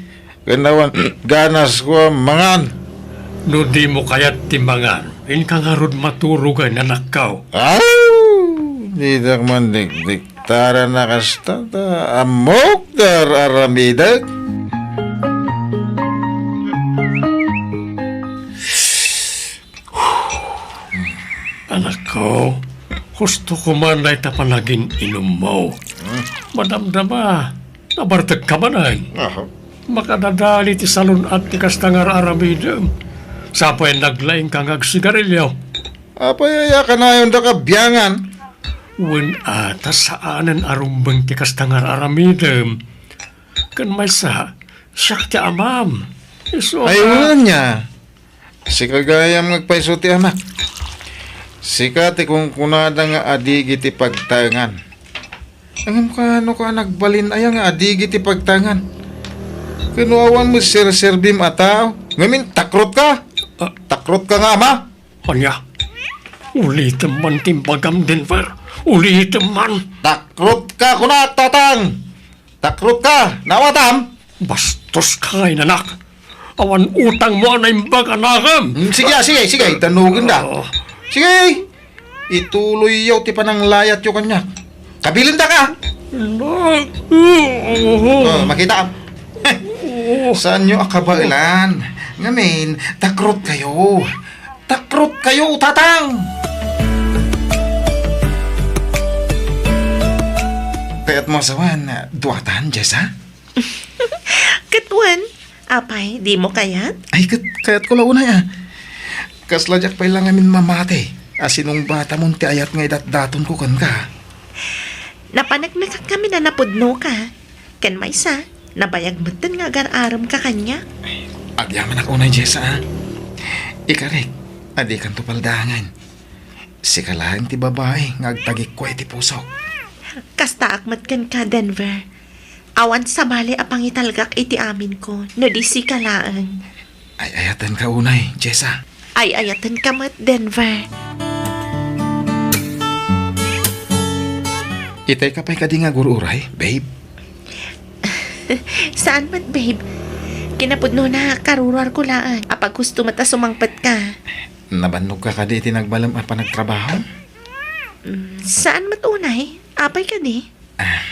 Ken awan ganasko a mangan. No dimo kayat ti mangan, inka ngarud maturogen, anakko. Aw! Didak mandikdiktaran a kasta ta ammok ti ar-aramidek. Anakko, husto koma dayta panagin-inummo. Hmm? Madamdama, nabartek ka manen. Aha. Makadadali ti salun-at ti kasta nga ar-aramidem. Sa pay naglaingka nga agsigarilio. Apay aya kanayon da kabiangan? Wen a, ta saanen a rumbeng ti kasta nga ar-aramidem. Ken maysa, siak ti amam. Isu a... Ay, wen ania. Sika gayam nga agpayso ti amak. Sika ti kunkunada nga adigi ti pagtaengan. Ngem kaano ka nagbalin aya nga adigi ti pagtangan? Ken no awan met serserbim a tao, ngamin takrotka? Ah. Takrotka nga ama? Ania? Ulitem man ti imbagam, Denver. Ulitem man. Takrotka, kunak, Tatang! Takrotka, naawatam? Bastoska, inanak. Awan utangmo a naimbag a nakem. Hmm, sige, ah, sige, sige. Tanugenda. Ah. Sige. Ituloyyo ti pananglayatyo kaniak. Kabilindak, ah. Na- Oh, makita. Saanyo a kabaelan. Ngamin, takrotkayo. Takrotkayo, Tatang! Kayatmo a sawen, duatan, Jessa? Ket wen, apay, dimo kayat? Ay, ket kayatko la unay, a. Kasla diak pay la ngamin mamati a sinungbatamon ti ayat nga idatdatonko kenka. Napaneknekak ngamin a napudnoka. Ken maysa, nabayag metten nga agar-aremka kaniak. Agyamanak unay, Jessa, a. Ikarik a dikanto paldaangen. Sika laeng ti babai nga agtagikua iti pusok. Kastaak met kenka, Denver. Awan sabali a pangitalgak iti aminko no di sika laeng. Ay-ayatenka unay, Jessa. Ay-ayatenka met, Denver. Itayka pay kadi nga agur-uray, babe? Saan met, babe. Kinapudnona, karuruarko laeng. Apaghusto met a sumangpetka. Nabannogka kadi iti nagbalem a panagtrabaho? Mm, saan met unay? Apay kadi? Ah,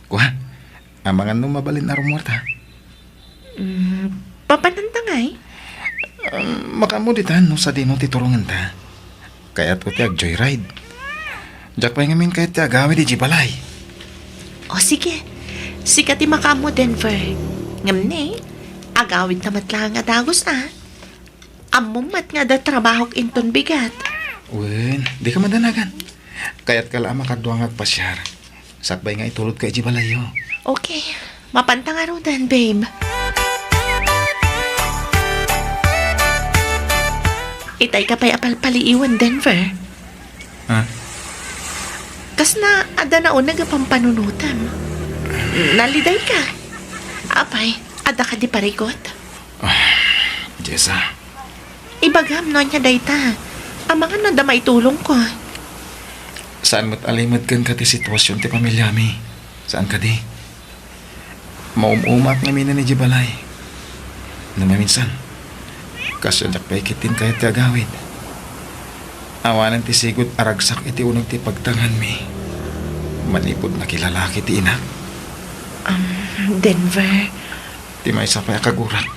kua, amangan no mabalin a rummuarta. Mm, papananta ngay? Um, makaammo ditan no sadino ti turongenta. Kayatko ti ag-joyride. Diak pay ngamin kayat ti agawid idiay balay. O sige, sika ti makaammo, Denver. Ngem ne, agawidta met laeng a dagus, a. Ammom met nga adda trabahok inton bigat. Wen, dika madanagan. Kayatka la a makadua nga agpasiar. Sakbay nga itulodka idiay balayyo. Okay. Mapanta ngaruden, babe. Itayka pay a palpaliiwen, Denver. Ha? Kasna adda nauneg a pampanunotem. Nalidayka. Apay, adda kadi parigot? Ah, Jessa. Ibagam no ania dayta. Amangan no adda maitulongko. Saan met a limed kenka ti situasion ti pamiliami. Saan kadi? Maum-umaak ngamin idiay balay. No maminsan, kasla diak pay ketdin kayat ti agawid. Awanen ti sigud a ragsak iti uneg ti pagtanganmi. Manipud nakilalaki ti inak. Um, Denver. Ti maysa pay a kagurak.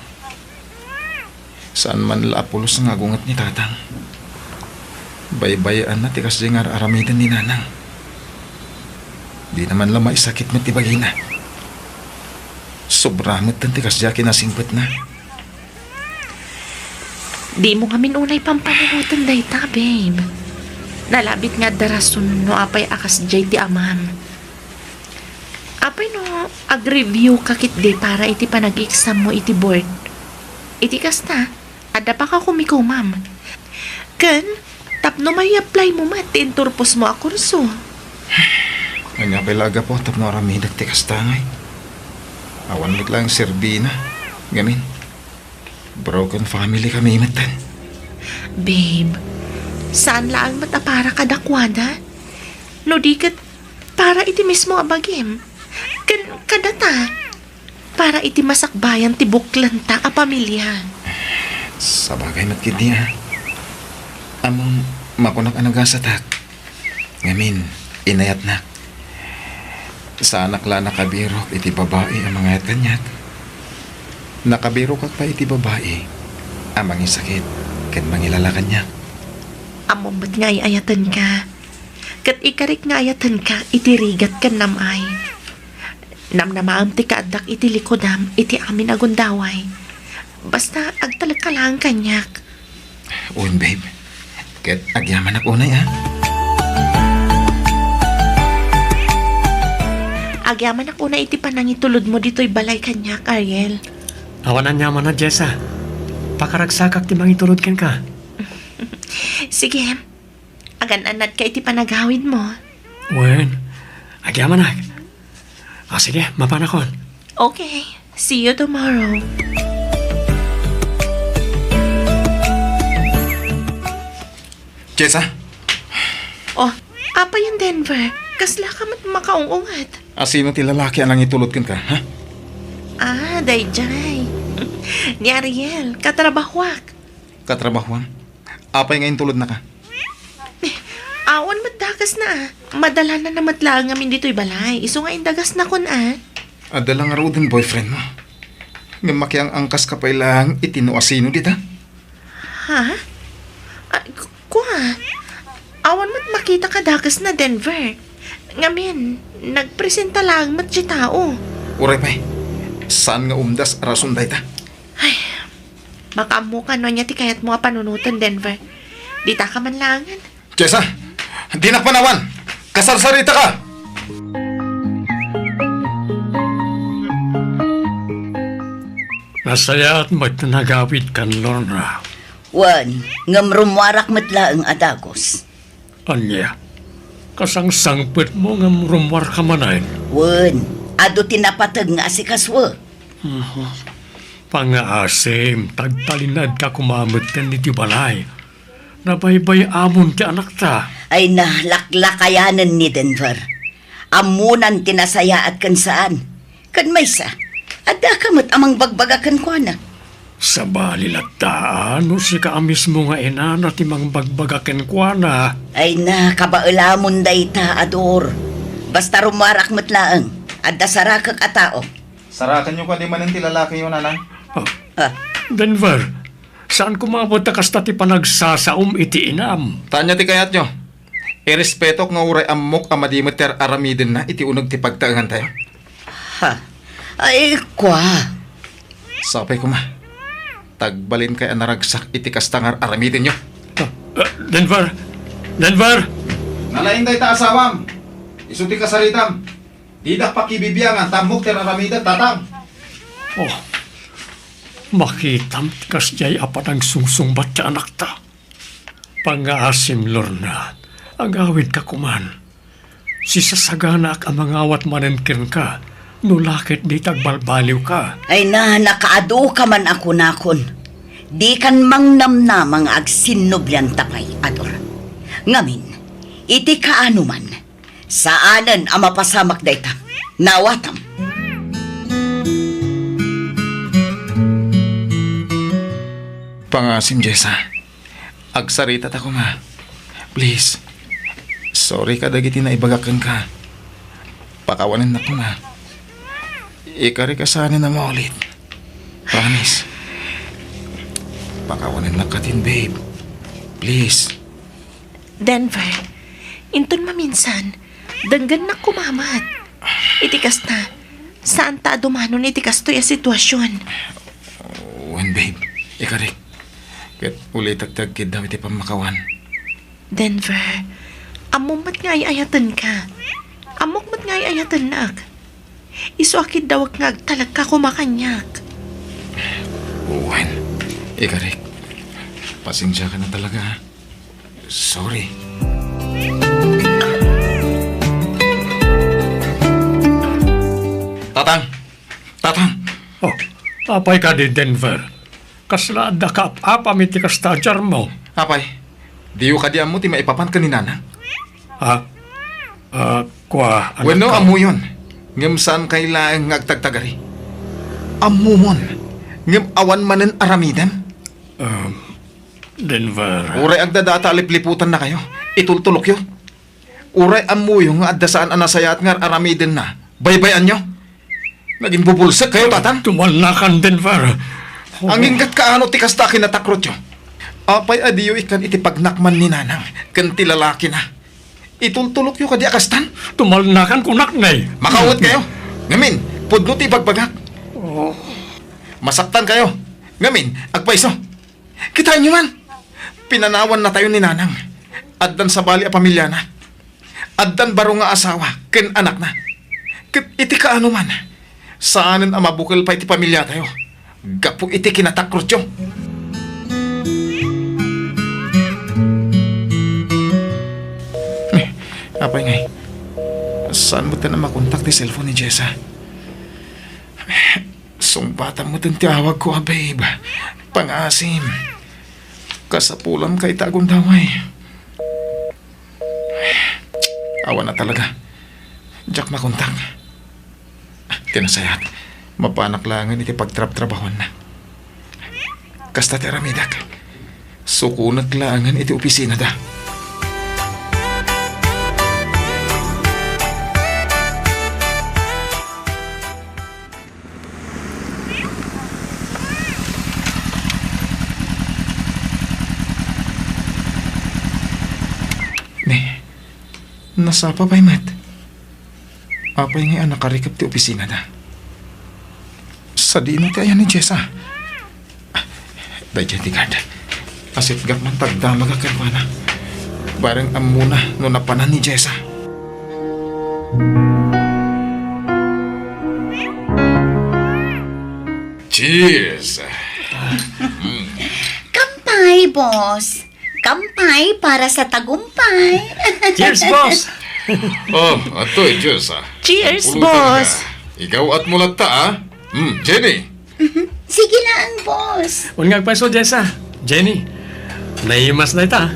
Saan man la a pulos nga agunget ni Tatang. Baybay-anna ti kasdiay nga ar-aramiden ni Nanang. Dina man la maisakit met ti bagina. Sobra metten ti kasdiay a kinasingpetna. Dimo ngamin unay pampanunoten dayta, babe. Nalabit nga adda rason no apay a kasdiay ti amam. Apay no ag-review ka ketdi para iti panag-exammo iti board? Iti kasta, adda pakakumikomam. Ken, tapno mai-apply mo met ti inturposmo a kurso. Ania pay la a gapu tapno aramidek ti kasta ngay? Awan met laeng serbina. Ngamin, broken family kami metten. Babe, saan laeng met a para kadakuada? No di ket, para iti mismo a bagim. Ken kadata, para iti masakbayan ti buklenta a pamilia. Sabagay met ketdi, a. Ammom, makunak a nagasatak. Ngamin, inayatnak. Saanak la a nakabirok iti babai a mangayat kaniak. Nakabirokak pay iti babai a mangisakit ken mangilala kaniak. Ammom met nga ay-ayatenka. Ket ikarik nga ayatenka iti rigat ken nam-ay. Namnamaem ti kaaddak iti likudam iti amin a gundaway. Basta agtalekka laeng kaniak. Wen, babe. Ket agyamanak unay, a. Agyamanak unay iti panangitulodmo ditoy balay kaniak, Ariel. Awan aniamanna, Jessa. Pakaragsakak ti mangitulod kenka. Sige. Agan-annadka iti panagawidmo. Wen, Agyamanak. Ah, sige, mapanakon. Okay. See you tomorrow. Jessa? Oh, apay, Denver? Kasla ka met makaung-unget? Asino ti lalaki a nangitulod kenka, ha? Ah, daydiay. Ni Ariel, katrabahuak. Katrabahuam? Apay nga intulodnaka? Awan met dakesna, a. Madalana na met laeng ngamin ditoy balay. Isu nga indagasnakon, a. Adda la ngaruden boyfriend mo. Ngem makiang-angkaska pay laeng iti no asino dita? Ha? Ah, k-, kua? Awan met makita kadakesna, Denver. Ngamin, nagpresenta laeng met ti tao. Uray pay, saan nga umdas a rason dayta? Ay, makaammoka no ania ti kayatmo a panunoten, Denver. Ditaka man laengen. Jessa, dinak panawan! Kasarsaritaka! Nasayaat met ti nagawidkan, Lorna. Wen, ngem rummuarak met laeng a dagus. Ania? Kasangsangpetmo ngem rummuarka manen? Wen, adu ti napateg nga asikasue. Mhm. Pangngaasim, tagtalinaedka koma metten iti balay. Nabaybay-amon ti anakta. Ay, nalaklakayanen ni Denver. Ammonan ti nasayaat ken saan. Ken maysa, addaka met a mangbagbaga kenkuana. Sabali latta, a, no sika a mismo nga inana ti mangbagbaga kenkuana. Ay na, kabaelamon dayta, Ador. Basta rummuarak met laeng, adda sarakek a tao. Sarakenyo kadi manen ti lalakiyo, Nanang? Ah. Ah. Denver, saan koma met a kasta ti panagsasaom iti inam? Ta ania ti kayatyo? Irespetok nga uray ammok a madi met ti ar-aramidenna iti uneg ti pagtaengantayo. Ha? Ay, kua. Sapay koma. Tagbalinkayo a naragsak iti kasta nga ar-aramidenyo. Ah, ah, Denver! Denver! Nalaing dayta asawam. Isu ti kasaritam. Didak pakibibiangan ta ammok ti ar-aramidem, Tatang. Oh, makitam ti kasdiay a panagsungsungbat ti anakta. Pangngaasim, Lorna, agawidka koman. Sisasaganaak a mangawat manen kenka no la ket dita agbalbaliwka. Ay na, nakaaduka man a kunakon. Dikan mangnamnama nga agsinnublianta pay, Ador. Ngamin, iti kaano man, saanen a mapasamak dayta. Naawatam. Pangngaasim, Jessa. Agsaritata koma. Please. Sorry kadagiti naibagak kenka. Pakawanennak koma. Ikarika saanen a maulit. Promise. Pakawanennak katin, babe. Please. Denver, inton maminsan, denggennak koma met. Iti kasta, saanta a dumanon iti kastoy a sitwasyon. Wen, babe, ikarik. Ket ulitek ti agkiddaw iti pammakawan. Denver, ammom met nga ay-ayatenka. Ammok met nga ay-ayatennak. Isu a kiddawek nga agtalekka koma kaniak. Wen, ikarik. Pasensiaka na talaga, ha? Sorry. Tatang! Tatang! Oh, apay kadi, Denver? Kasla adda kaap-apam iti kasta a diarmo? Apay, diyo kadi ammo ti maipapan ken ni Nanang? Ha? Ah, kua, anak. Wenno, ammoyon, ngem saankay laeng nga agtagtagari. Ammomon, ngem awan manen aramidem? Um, Denver. Uray agdadata a lipliputannakayo, itultulokyo. Uray ammoyo nga adda saan a nasayaat nga ar-aramidenna, baybay-anyo. Nagimbubulsekkayo, Tatang. Tumalnakan, Denver. Agingga't kaano ti kasta a kinatakrotyo? Apay a diyo ikkan iti pagnakman ni Nanang ken ti lalakina? Itultulokyo kadi a kastan? Tumalnakan, kunak, nay. Makaawetkayo. Ngamin, pudno ti ibagbagak. Oh. Masaktankayo. Ngamin, agpayso. Kitaenyo man. Pinanawannatayo ni Nanang. Addan sabali a pamiliana. Addan baro nga asawa ken anakna. Ket iti kaano man, saanen a mabukel pay ti pamiliatayo gapu iti kinatakrotyo. Eh, apay ngay? Saan met a makontak ti cellphone ni Jessa? Sungbatam met ti awagko a babe. Pangaasim. Kasapulanka ita a gundaway. Awan a talaga. Diak makontak. Ti nasayaat, mapanak laengen iti pagtrabtrabahuanna. Kasta ti aramidek. Sukonek laengen iti opisinada. Ne, nasapa pay met. Apay ngay a nakarikep ti opisinada? Sadino ti ayan ni Jessa? Daydiay ti guard. Asitgak man ta agdamagak kenkuana. Bareng ammona no napanan ni Jessa. Cheers! Kampay, boss. Kampay para sa tagumpay. Cheers, boss! Oh, adtoy, cheers, ah. Cheers, boss! Ikaw at mulatta, ah. Hmm, Jenny. Sige lang, boss. Wen nga agpayso, Jessa. Jenny, naimas dayta.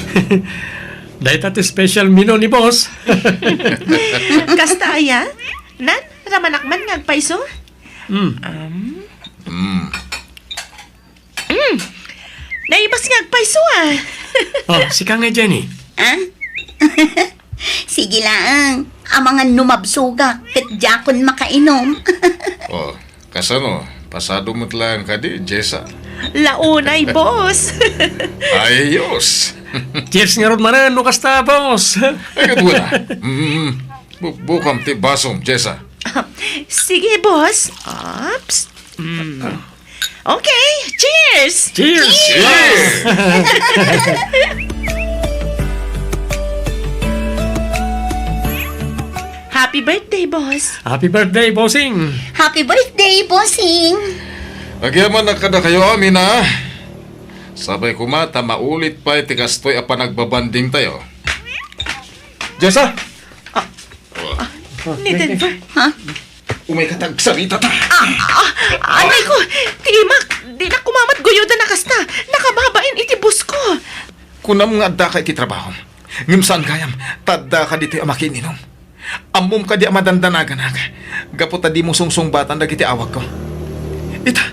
Dayta ti special menu ni boss. Kasta aya? Nan, ramanak man nga agpayso? Hmm. Um, Mm. Mm. Naimas nga agpayso, ah. Oh, sika nga, Jenny. Ah? Sige laeng. Amangan no mabsogak, ket diakon makainom. Oh, kasano? Pasado met laeng kadi, Jessa? Launay, boss. Ayos. Cheers ngarud manen, no kasta, boss. Ay, ket wala. Mm, bu-, bukam ti basom, Jessa. Sige, boss. Ops. Mm. Okay, cheers! Cheers! Cheers! Happy birthday, boss. Happy birthday, bossing! Happy birthday, bossing! Agyaman a kadakayo amin, a. Sapay koma ta maulit pay ti kastoy a panagbabanding tayo. Jessa! Ah, ni Denver. Ha? Umayka ta agsarita ta. Ah, ah, anay ko, ti imak, dinak koma met guyodan a kasta. Nakababain iti boss ko. Kunam nga addaka iti trabahom. Ngem saan gayam, ta addaka ditoy a makiininum. Ammom kadi a madandanaganak, gapu ta dimo sungsungbatan dagiti awagko. Ita,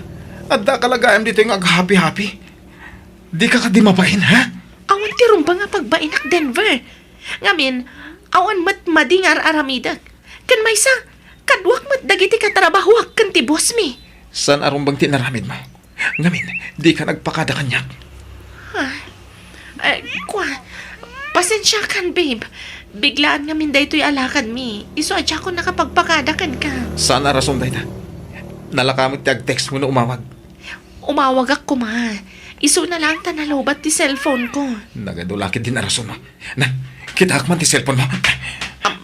addaka la gayam ditoy nga aghapi-hapi. Dika kadi mabain, ha? Awan ti rumbeng a pagbainak, Denver. Ngamin, awan met madi nga ar-aramidek. Ken maysa, kaduak met dagiti katrabahoak ken ti bossmi. Saan a rumbeng ti inaramidmo? Ngamin, dika nagpakada kaniak. Ah. Eh, kua, pasensiakan, babe. Biglaan ngamin daytoy a lakadmi. Isu a diakon nakapagpakada kenka. Saan a rason dayta? Nalaka met ti agtextmo no umawag. Umawagak koma. Isuna laeng ta nalowbat ti cellphone ko. Nagadu la ketdin a rason, no? Na, kitaek man ti cellphone mo. Am,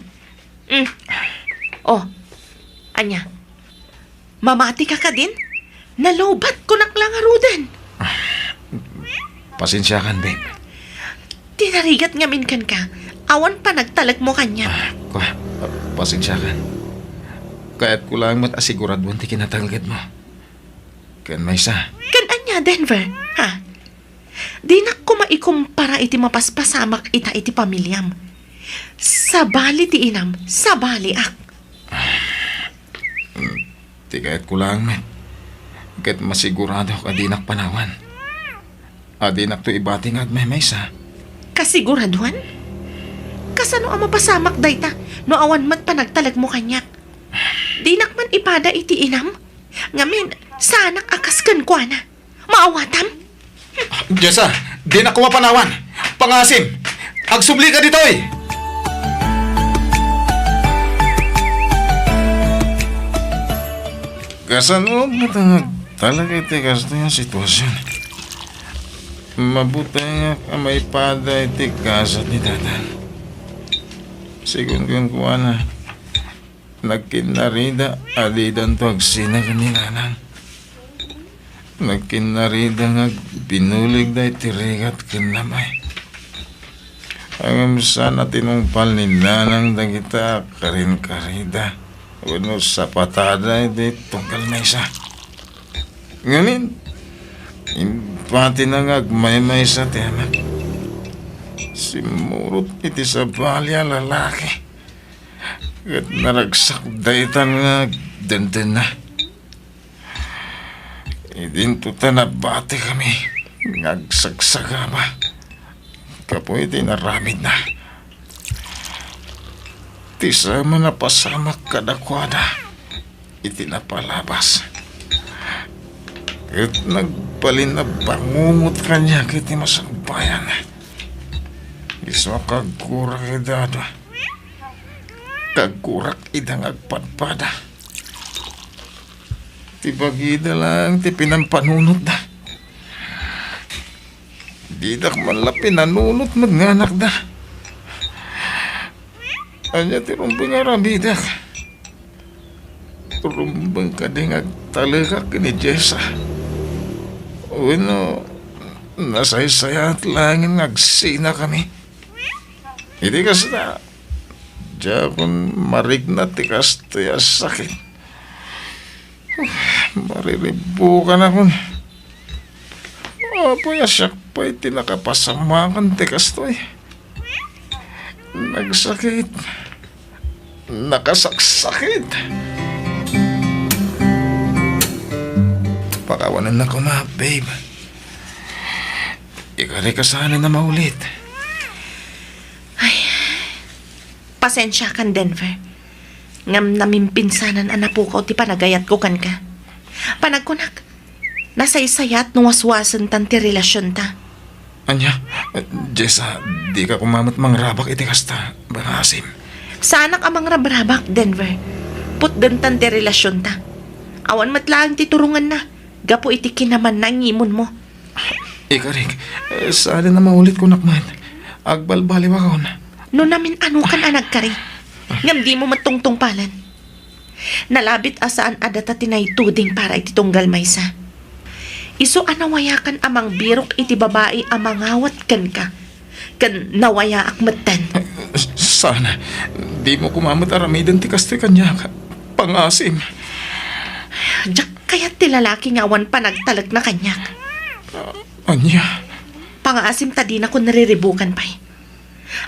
mm. Oh, ania? Mamatika kadin? Nalowbat kunak la ngaruden. Pasensiakan, babe. Ti narigat ngamin kenka, awan panagtalekmo kaniak. Ah, kua, pasensiakan. Kayatko laeng met a siguraduan ti kinatalgedmo. Ken maysa. Ken ania, Denver? Ha? Dinak koma ikumpara iti mapaspasamak ita iti pamiliam. Sabali ti inam, sabaliak. Ti kayatko laeng met, ket masiguradok a dinak panawan. A dinakto ibati nga agmaymaysa. Kasiguraduan? Kasano a mapasamak dayta no awan met panagtalekmo kaniak? Dinak man ipada iti inam? Ngamin, saanak a kas kenkuana. Maawatam? Jessa, dinak koma panawan. Pangaasim, agsublika ditoy! Kasano met nga agtalek iti kastoy a sitwasion? Mabutengak a maipada iti kasat ni Tatan. Sigun kenkuana, nagkinnarida a didanto agsina ken ni Nanang. Nagkinnarida nga agbinuligda iti rigat ken namay. Ngem saan a tinungpal ni Nanang dagita karinkarida wenno sapatada iti tunggal maysa. Ngamin, impatina nga agmaymaysa ti anak. Simmurot iti sabali a lalaki. Ket naragsak daytan nga agdendena. Idinto ta nabatikami nga agsagsagaba gapu iti inaramidna. Ti saem a napasamak kadakuada iti napalabas. Ket nagbalin a bangungot kaniak iti masakbayan. Isu a kaggurak ida. Kaggurak ida nga agpadpada. Ti bagida laeng ti pinampanunotda. Didak man la pinanunot met nga anakda. Ania ti rumbeng a aramidek? Rumbeng kadi nga agtalekak ken ni Jessa? Wenno, nasaysayaat laengen nga agsinakami? Iti kasta, diakon marikna ti kastoy a sakit. Mariribukanakon. Apay a siak pay ti nakapasamakan ti kastoy. Nagsakit. Nakasaksakit. Pakawanennak koma, babe. Ikarik a saanen a maulit. Ay, pasensiakan, Denver. Ngem namimpinsanan a napukaw ti panagayatko kenka. Panagkunak, nasaysayaat no waswasentan ti relasionta. Ania? Jessa, dika koma met mangrabak iti kasta, Bangaasim. Saanak a mangrabrabak, Denver. Putdentan ti relasionta. Awan met laeng ti turongenna gapu iti kinamanna nga imunmo. Ikarik, eh, saanen a maulit, kunak met. Agbalbaliwakon. No namin-anokan a nagkari, ngem dimo met tungtungpalen. Nalabit a saan a data ti naituding para iti tunggal maysa. Isu a nawayakan a mangbirok iti babai a mangawat kenka, ken nawayaak metten. Saan, dimo koma met aramiden ti kastoy kaniak. Bangaasim. Diak kayat ti lalaki nga awan panagtalekna kaniak. Ania? Pangaasim ta dinakon riribukan pay.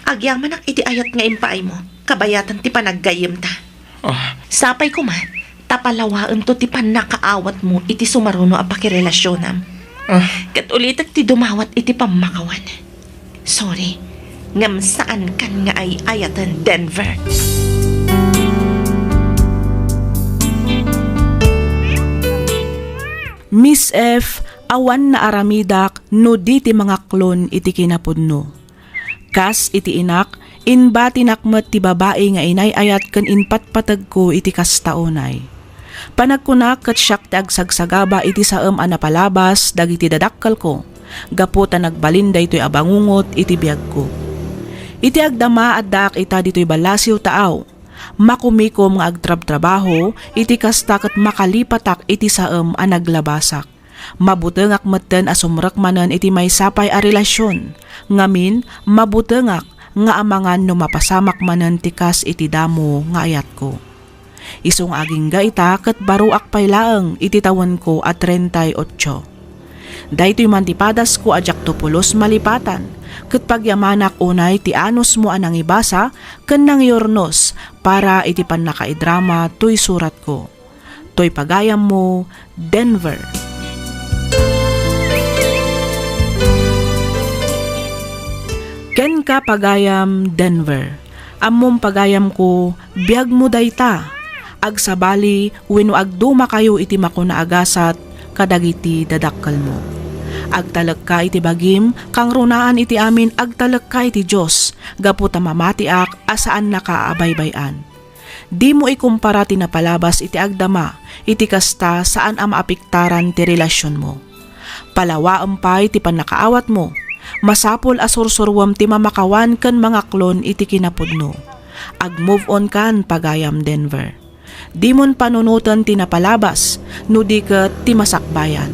Agyamanak iti ayat nga impaaymo, kabayatan ti panaggayyemta. Ah. Sapay koma, ta palawaento ti pannakaawatmo iti sumaruno a pakirelasionam. Ah. Ket ulitek ti dumawat iti pammakawan. Sorry, ngem saankan nga ay-ayaten, Denver. Miss F, awan naaramidak no di ti mangaklon iti kinapudno. Kas iti inak, imbatinak met ti babai nga inay-ayat ken inpatpategko iti kasta unay. Panagkunak ket siak ti agsagsagaba iti saem a napalabas dagiti dadakkelko, gapu ta nagbalin daytoy a bangungot iti biagko. Iti agdama, addaak ita ditoy ballasiw taaw. Makumikom nga agtrabtrabaho, iti kasta ket makalipatak iti saem a naglabasak. Mabutengak metten a sumrek manen iti maysa pay a relasion. Ngamin, mabutengak nga amangan no mapasamak manen ti kas iti damo nga ayatko. Isu nga agingga ita ket baroak pay laeng iti tawenko a treinta y ocho. Daytoy man ti padasko a diakto pulos malipatan, ket pagyamanak unay ti anusmo a nangibasa ken nangiurnos para iti pannakaidrama toy suratko. Toy pagayammo, Denver. Kenka, pagayam Denver. Ammom, pagayamko, biagmo dayta. Agsabali wenno agdumakayo iti makuna a gasat kadagiti dadakkelmo. Agtalekka iti bagim, kangrunaan iti amin, agtalekka iti Dios, gapu ta mamatiak a saannaka a baybay-an. Dimo ikumpara ti napalabas iti agdama, iti kasta, saan a maapektaran ti relasionmo. Palawaem pay ti pannakaawatmo. Masapul a sursuruem ti mamakawan ken mangaklon iti kinapudno. Ag-move on kan, pagayam Denver. Dimon panunoten ti napalabas, no di ket ti masakbayan.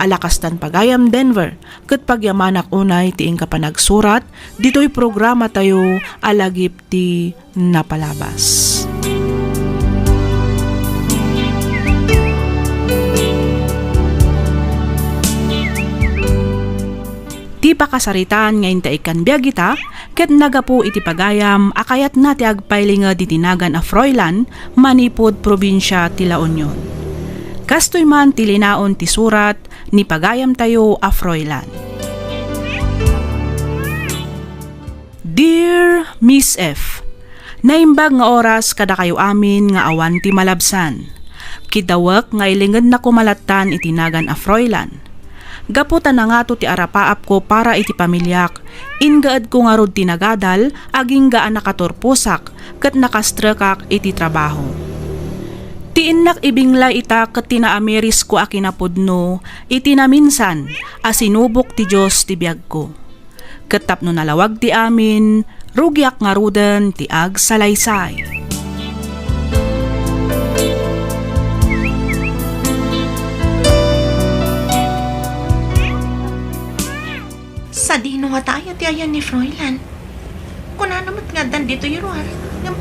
Ala kastan, pagayam Denver, Ket pagyamanak unay ti inka panagsurat ditoy programatayo a Lagip ti Napalabas. Ti pakasaritaan nga inta ikkan biag ita, ket nagapu iti pagayam a kayatna ti agpailinged iti nagan a Froilan manipud probinsia ti La Union. Kastoy man ti linaon ti surat ni pagayamtayo a Froilan. Dear Miss F, naimbag nga oras kadakayo amin nga awan ti malabsan. Kidawek nga ilingednako malattan iti nagan a Froilan. Gapu ta nangato ti arapaapko para iti pamiliak, inggaedko ngarud ti nagadal agingga a nakaturposak ket nakastrekak iti trabaho. Ti innak ibinglay ita ket ti naamirisko a kinapudno iti naminsan a sinubok ti Dios ti biagko. Ket tapno nalawag ti amin, rugiak ngaruden ti agsalaysay. Sadino ngata aya ti ayan ni Froilan? Kunana met nga addan ditoy ruar, ngem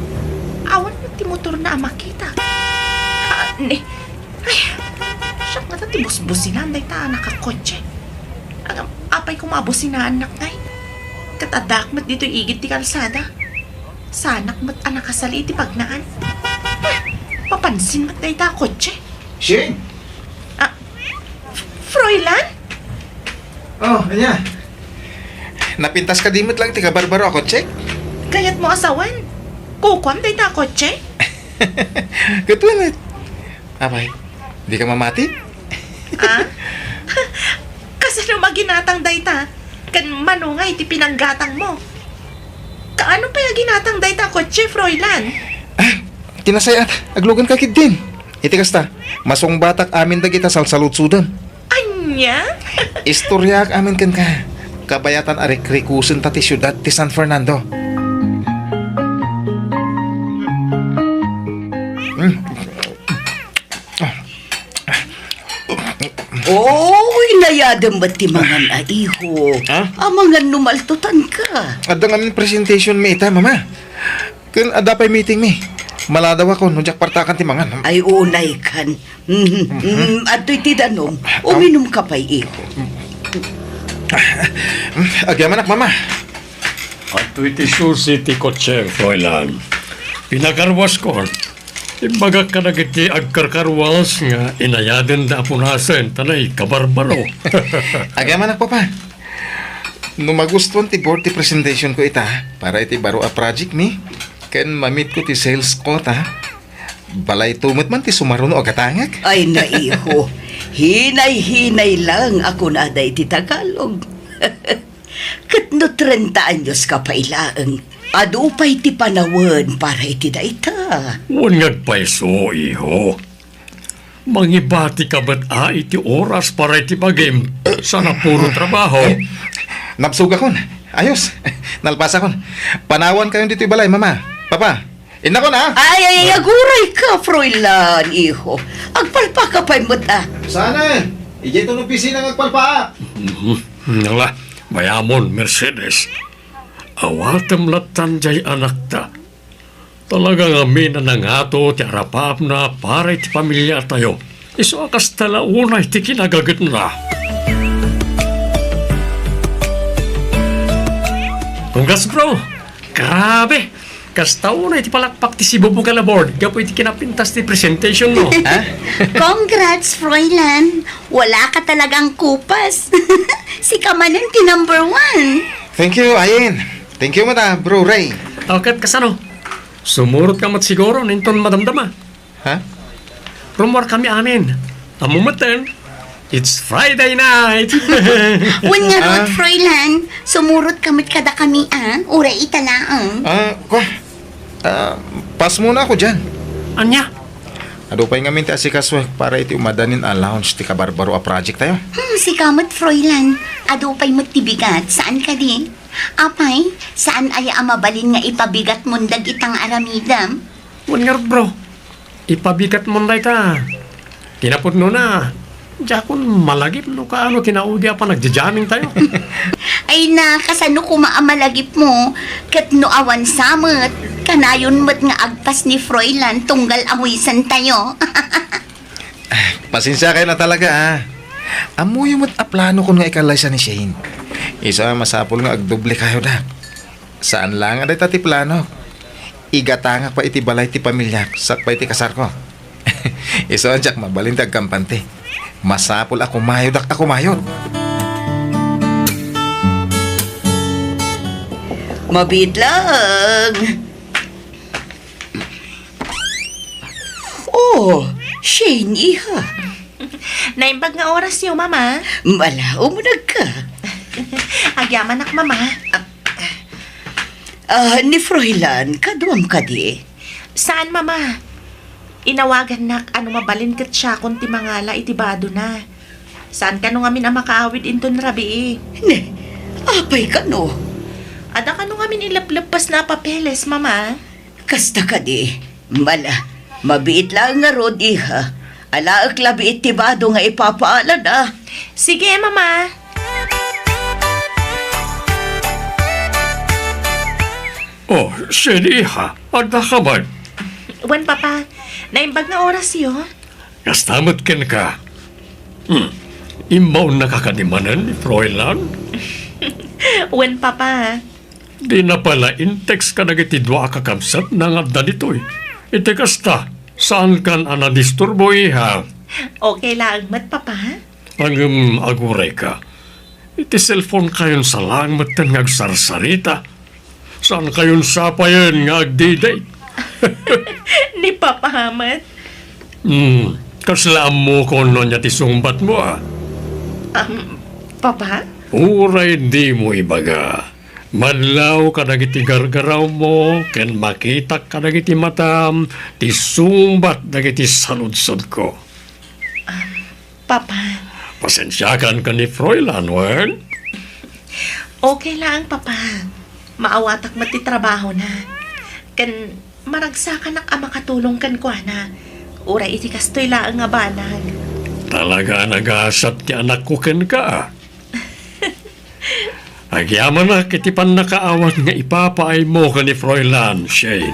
awan met ti motorna a makita. Ah, ni, ay, siak ngata ti busbusinan dayta a nakakotse. Agam, apay koma a businaannak ngay? Ket addaak met ditoy igid ti kalsada. Saanak met a nakasali iti pagnaan. Ah, mapansin met dayta a kotse. Shane! Ah, Froilan? Oh, ania? Napintas kadi met lang ti kabarbaro a kotsek? Kayatmo a sawen? Kukuam dayta a kotse? Ket wen met. Apay, dika mamati? Ah? Kasano maginatang dayta? Ken mano nga iti pinanggatangmo? Kaano pay a ginatang dayta a kotse, Froilan? Ah, ti nasay-at, agluganka ketdin. Iti kasta, masungbatak amin dagita salsaludsodem. Ania? Istoriaak amin kenka. Kabayatan a rikrikusen ta ti siudad ti San Fernando. Mm. Oy, nayadem met ti mangan a, iho. Ha? Amangan no maltutanka. Adda ngamin presentation mi ita, Mama. Ken adda pay meeting mi. Maladawakon no diak partakan ti mangan. Ay, unay kan. Mhm. Mhm. Mm, adtoy ti danum. Am- Uminumka pay, iho. Agyamanak, Mama. Adtoy ti susi ti kotse, Froilan. Pinakarwaskon. Imbagak kadagiti agkarkarwas nga inayadenda a punasen ta naikabarbaro. Agyamanak, Papa. No magustuan ti board ti presentation ko ita para iti baro a project mi, ken mamitko ti sales quota, balayto met man ti sumaruno a gatangek. Ay, naiho. Hinay-hinay lang a kunada iti Tagalog. Ket no treinta anyos ka pay laeng, adu pay ti panawen para iti dayta. Wen nga agpayso, iho. Mangibatika met a iti oras para iti bagim, saan a puro trabaho. Eh, nabsogakon. Ayos. Nalpasakon. Panawankayon ditoy balay, Mama. Papa, innakon, ha? Ay, ay, ay, aguray ka, Froilan, iho. Agpalpaka pay met, a. Sana, eh. Idiay ton opisina nga agpalpaak. Mhm. Ala, mayamon, Mercedes. Awatem lattan jay anakta. Talaga ngamin a nangato ti arapaapna para iti pamiliatayo. Isu a kasta la unay ti kinagagetna. Congrats, bro! Grabe! Kasta unay ti palakpak ti sibubukel a board gapu iti kinapintas ti presentation mo. Ha? Congrats, Froilan! Wala ka talagang kupas. Sika manen ti number one. Thank you, Ayen. Thank you met a, Bro Ray. O, ket kasano? Sumurot ka met siguro, inton madamdama. Ha? Rummuar kami amin. Ammo metten, it's Friday night. Wen ngarud, Ah. Froilan, sumurot ka met kadakami, a? Uray ita laeng. Ah, kwa? Ah, pass muna ako diyan. Ania? Adu pay ngamin ti asikaso para iti umadanin a launch ti kabarbaro a project tayo. Hmm, sika met, Froilan. Adu pay met ti bigat, saan kadi? Apay, saan aya a mabalin nga ipabigatmon dagita nga aramidem? Wen ngarud, bro. Ipabigatmon dayta. Kinapudnona, Diakon malagip no kaano ti naugi a panagjajamming tayo. Ay na, kasano koma a malagipmo? Ket no awan sa met, kanayon met nga agpas ni Froilan tunggal amoysen tayo. Pasensiakayon a talaga, a. Ammoyo met a planokon nga ikallaysa ni Shane. Isu a masapul nga agdoblekayo, Dak. Saan laeng a dayta ti planok. Igatangak pay iti balay ti pamiliak sakbay ti kasarko. Isu a diak mabalin ti agkampante. Masapul a kumayodak a kumayod. Mabiit laeng. Oh, Shane, iha. Naimbag nga orasyo, Mama. Mala, umunegka. Agyamanak, Mama. Ah, ni Froilan, kaduam kadi? Saan, Mama. Inawagannak a no mabalin ket siakon ti mangala iti badona. Saan kano ngamin a makaawid inton rabii. Ne, apay kano? Adda kano ngamin inlepleppesna a papeles, Mama. Kasta kadi, mala, mabiit laeng ngarud, iha. Alaek labi iti bado nga ipapaalada. Sige, Mama. Oh, Shane, iha, addaka met? Wen, Papa. Naimbag nga orasyo. Kasta met kenka. Hmm. Immaonnaka kadi manen ni Froilan? Wen, Papa. Dina pay la in-text kadagiti dua a kakabsatna nga adda ditoy. Iti kasta, saankan a nadisturbo, iha. Okay laeng met, Papa. Ngem agurayka. Iti cellphone-kayon sa laeng metten nga agsarsarita. Saankayon sapayen nga agdi-date. Ni Papa met. Hmm, kasla ammokon no ania ti sungbatmo, a? Um, Papa? Uray dimo ibaga. Madlaw kadagiti gargarawmo ken makitak kadagiti matam ti sungbat dagiti saludsodko. Um, Papa. Pasensiakan ken ni Froilan, wen? Okay laeng, Papa. Maawatak met ti trabahona. Ken maragsakanak a makatulong kenkuana. Uray iti kastoy laeng a banag. Talaga a nagasat ti anakko kenka, a. Agyamanak iti pannakaawat nga ipapaaymo ken ni Froilan, Shane.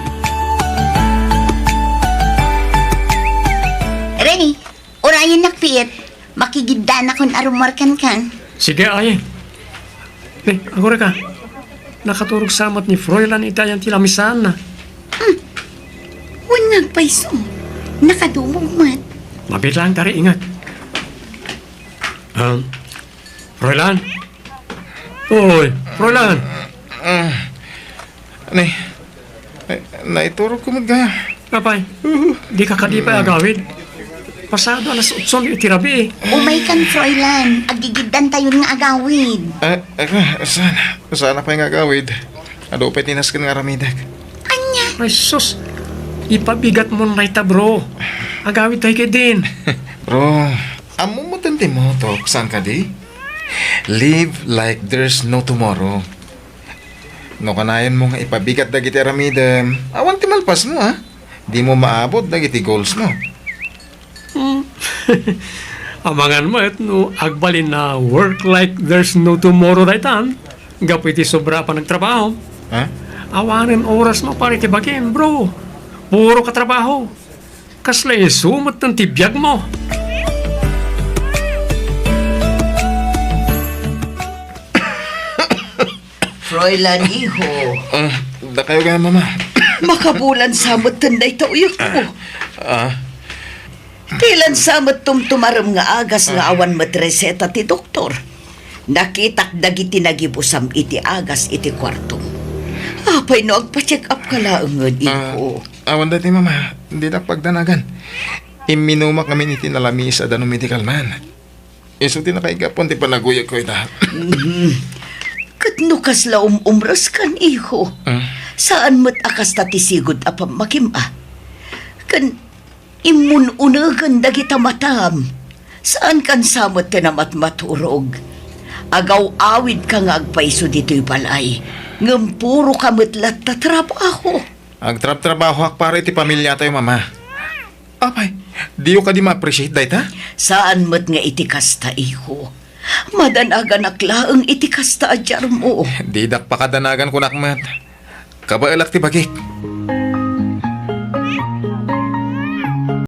Rene, urayennak, Pete. Makigiddanakon a rummuar kenka. Sige, ay. Eh, agurayka. Nakaturog sa met ni Froilan iti ayan ti lamisaanna. Hmm. Wen nga agpayso. Nakadumog met. Mabiit laeng, Tari, ingat. Um, Froilan? Oy, Froilan! Ah, ne, ne, naiturogko met gayam. Apay, dika kadi pay agawid? Pasado alas otso iti rabii. Umaykan, Froilan. Agigiddantayon nga agawid. Ah, aka, saan? Saan pay nga agawid? Adu pay ti nasken nga aramidek. Ania? Ay, sus. Ipabigatmon dayta, bro. Agawidtayo ketdin. Bro, ammom metten ti motto, saan kadi? Live like there's no tomorrow. No kanayonmo nga ipabigat dagiti aramidem, awan ti malpasmo, a. Dimo maabot dagiti goalsmo. Hmm. Amangan met no agbalin a work like there's no tomorrow daytan, gapu iti sobra a panagtrabaho. Ha? Awanen orasmo para iti bagim, bro. Puro ka trabaho. Kasla isu metten ti biagmo. Froilan, iho. Ah, dakayo gayam, Mama. Makabulan sa metten dayta uyekmo. Ah. Ti lansa met tumtumarem nga agas nga awan met reseta ti doktor. Nakitak dagiti nagibusam iti agas iti kuartom. Apay no agpa-check up ka laengen, iho? Ah, awan daytoy, Mama. Dinak pagdanagan. Imminumak ngamin iti nalamiis a Dano Medical Man. Isu ti nakaigapon ti panaguyegko ita. Mhm. Ket no kasla um-umreskan, iho, ah, saan met a kasta ti sigud a pammakim, a? Ken immun-unegen dagita matam. Saankan sa met ti namatmaturog. Agaw-awidka nga agpayso ditoy balay, ngem puroka met latta trabaho. Agtrabtrabahoak para iti pamiliatayo, Mama. Apay, Diyo kadi ma-appreciate dayta? Saan met nga iti kasta, iho. Madanaganak laeng iti kasta a diarmo. Didak pakadanagan, kunak met. Kabaelak ti bagik.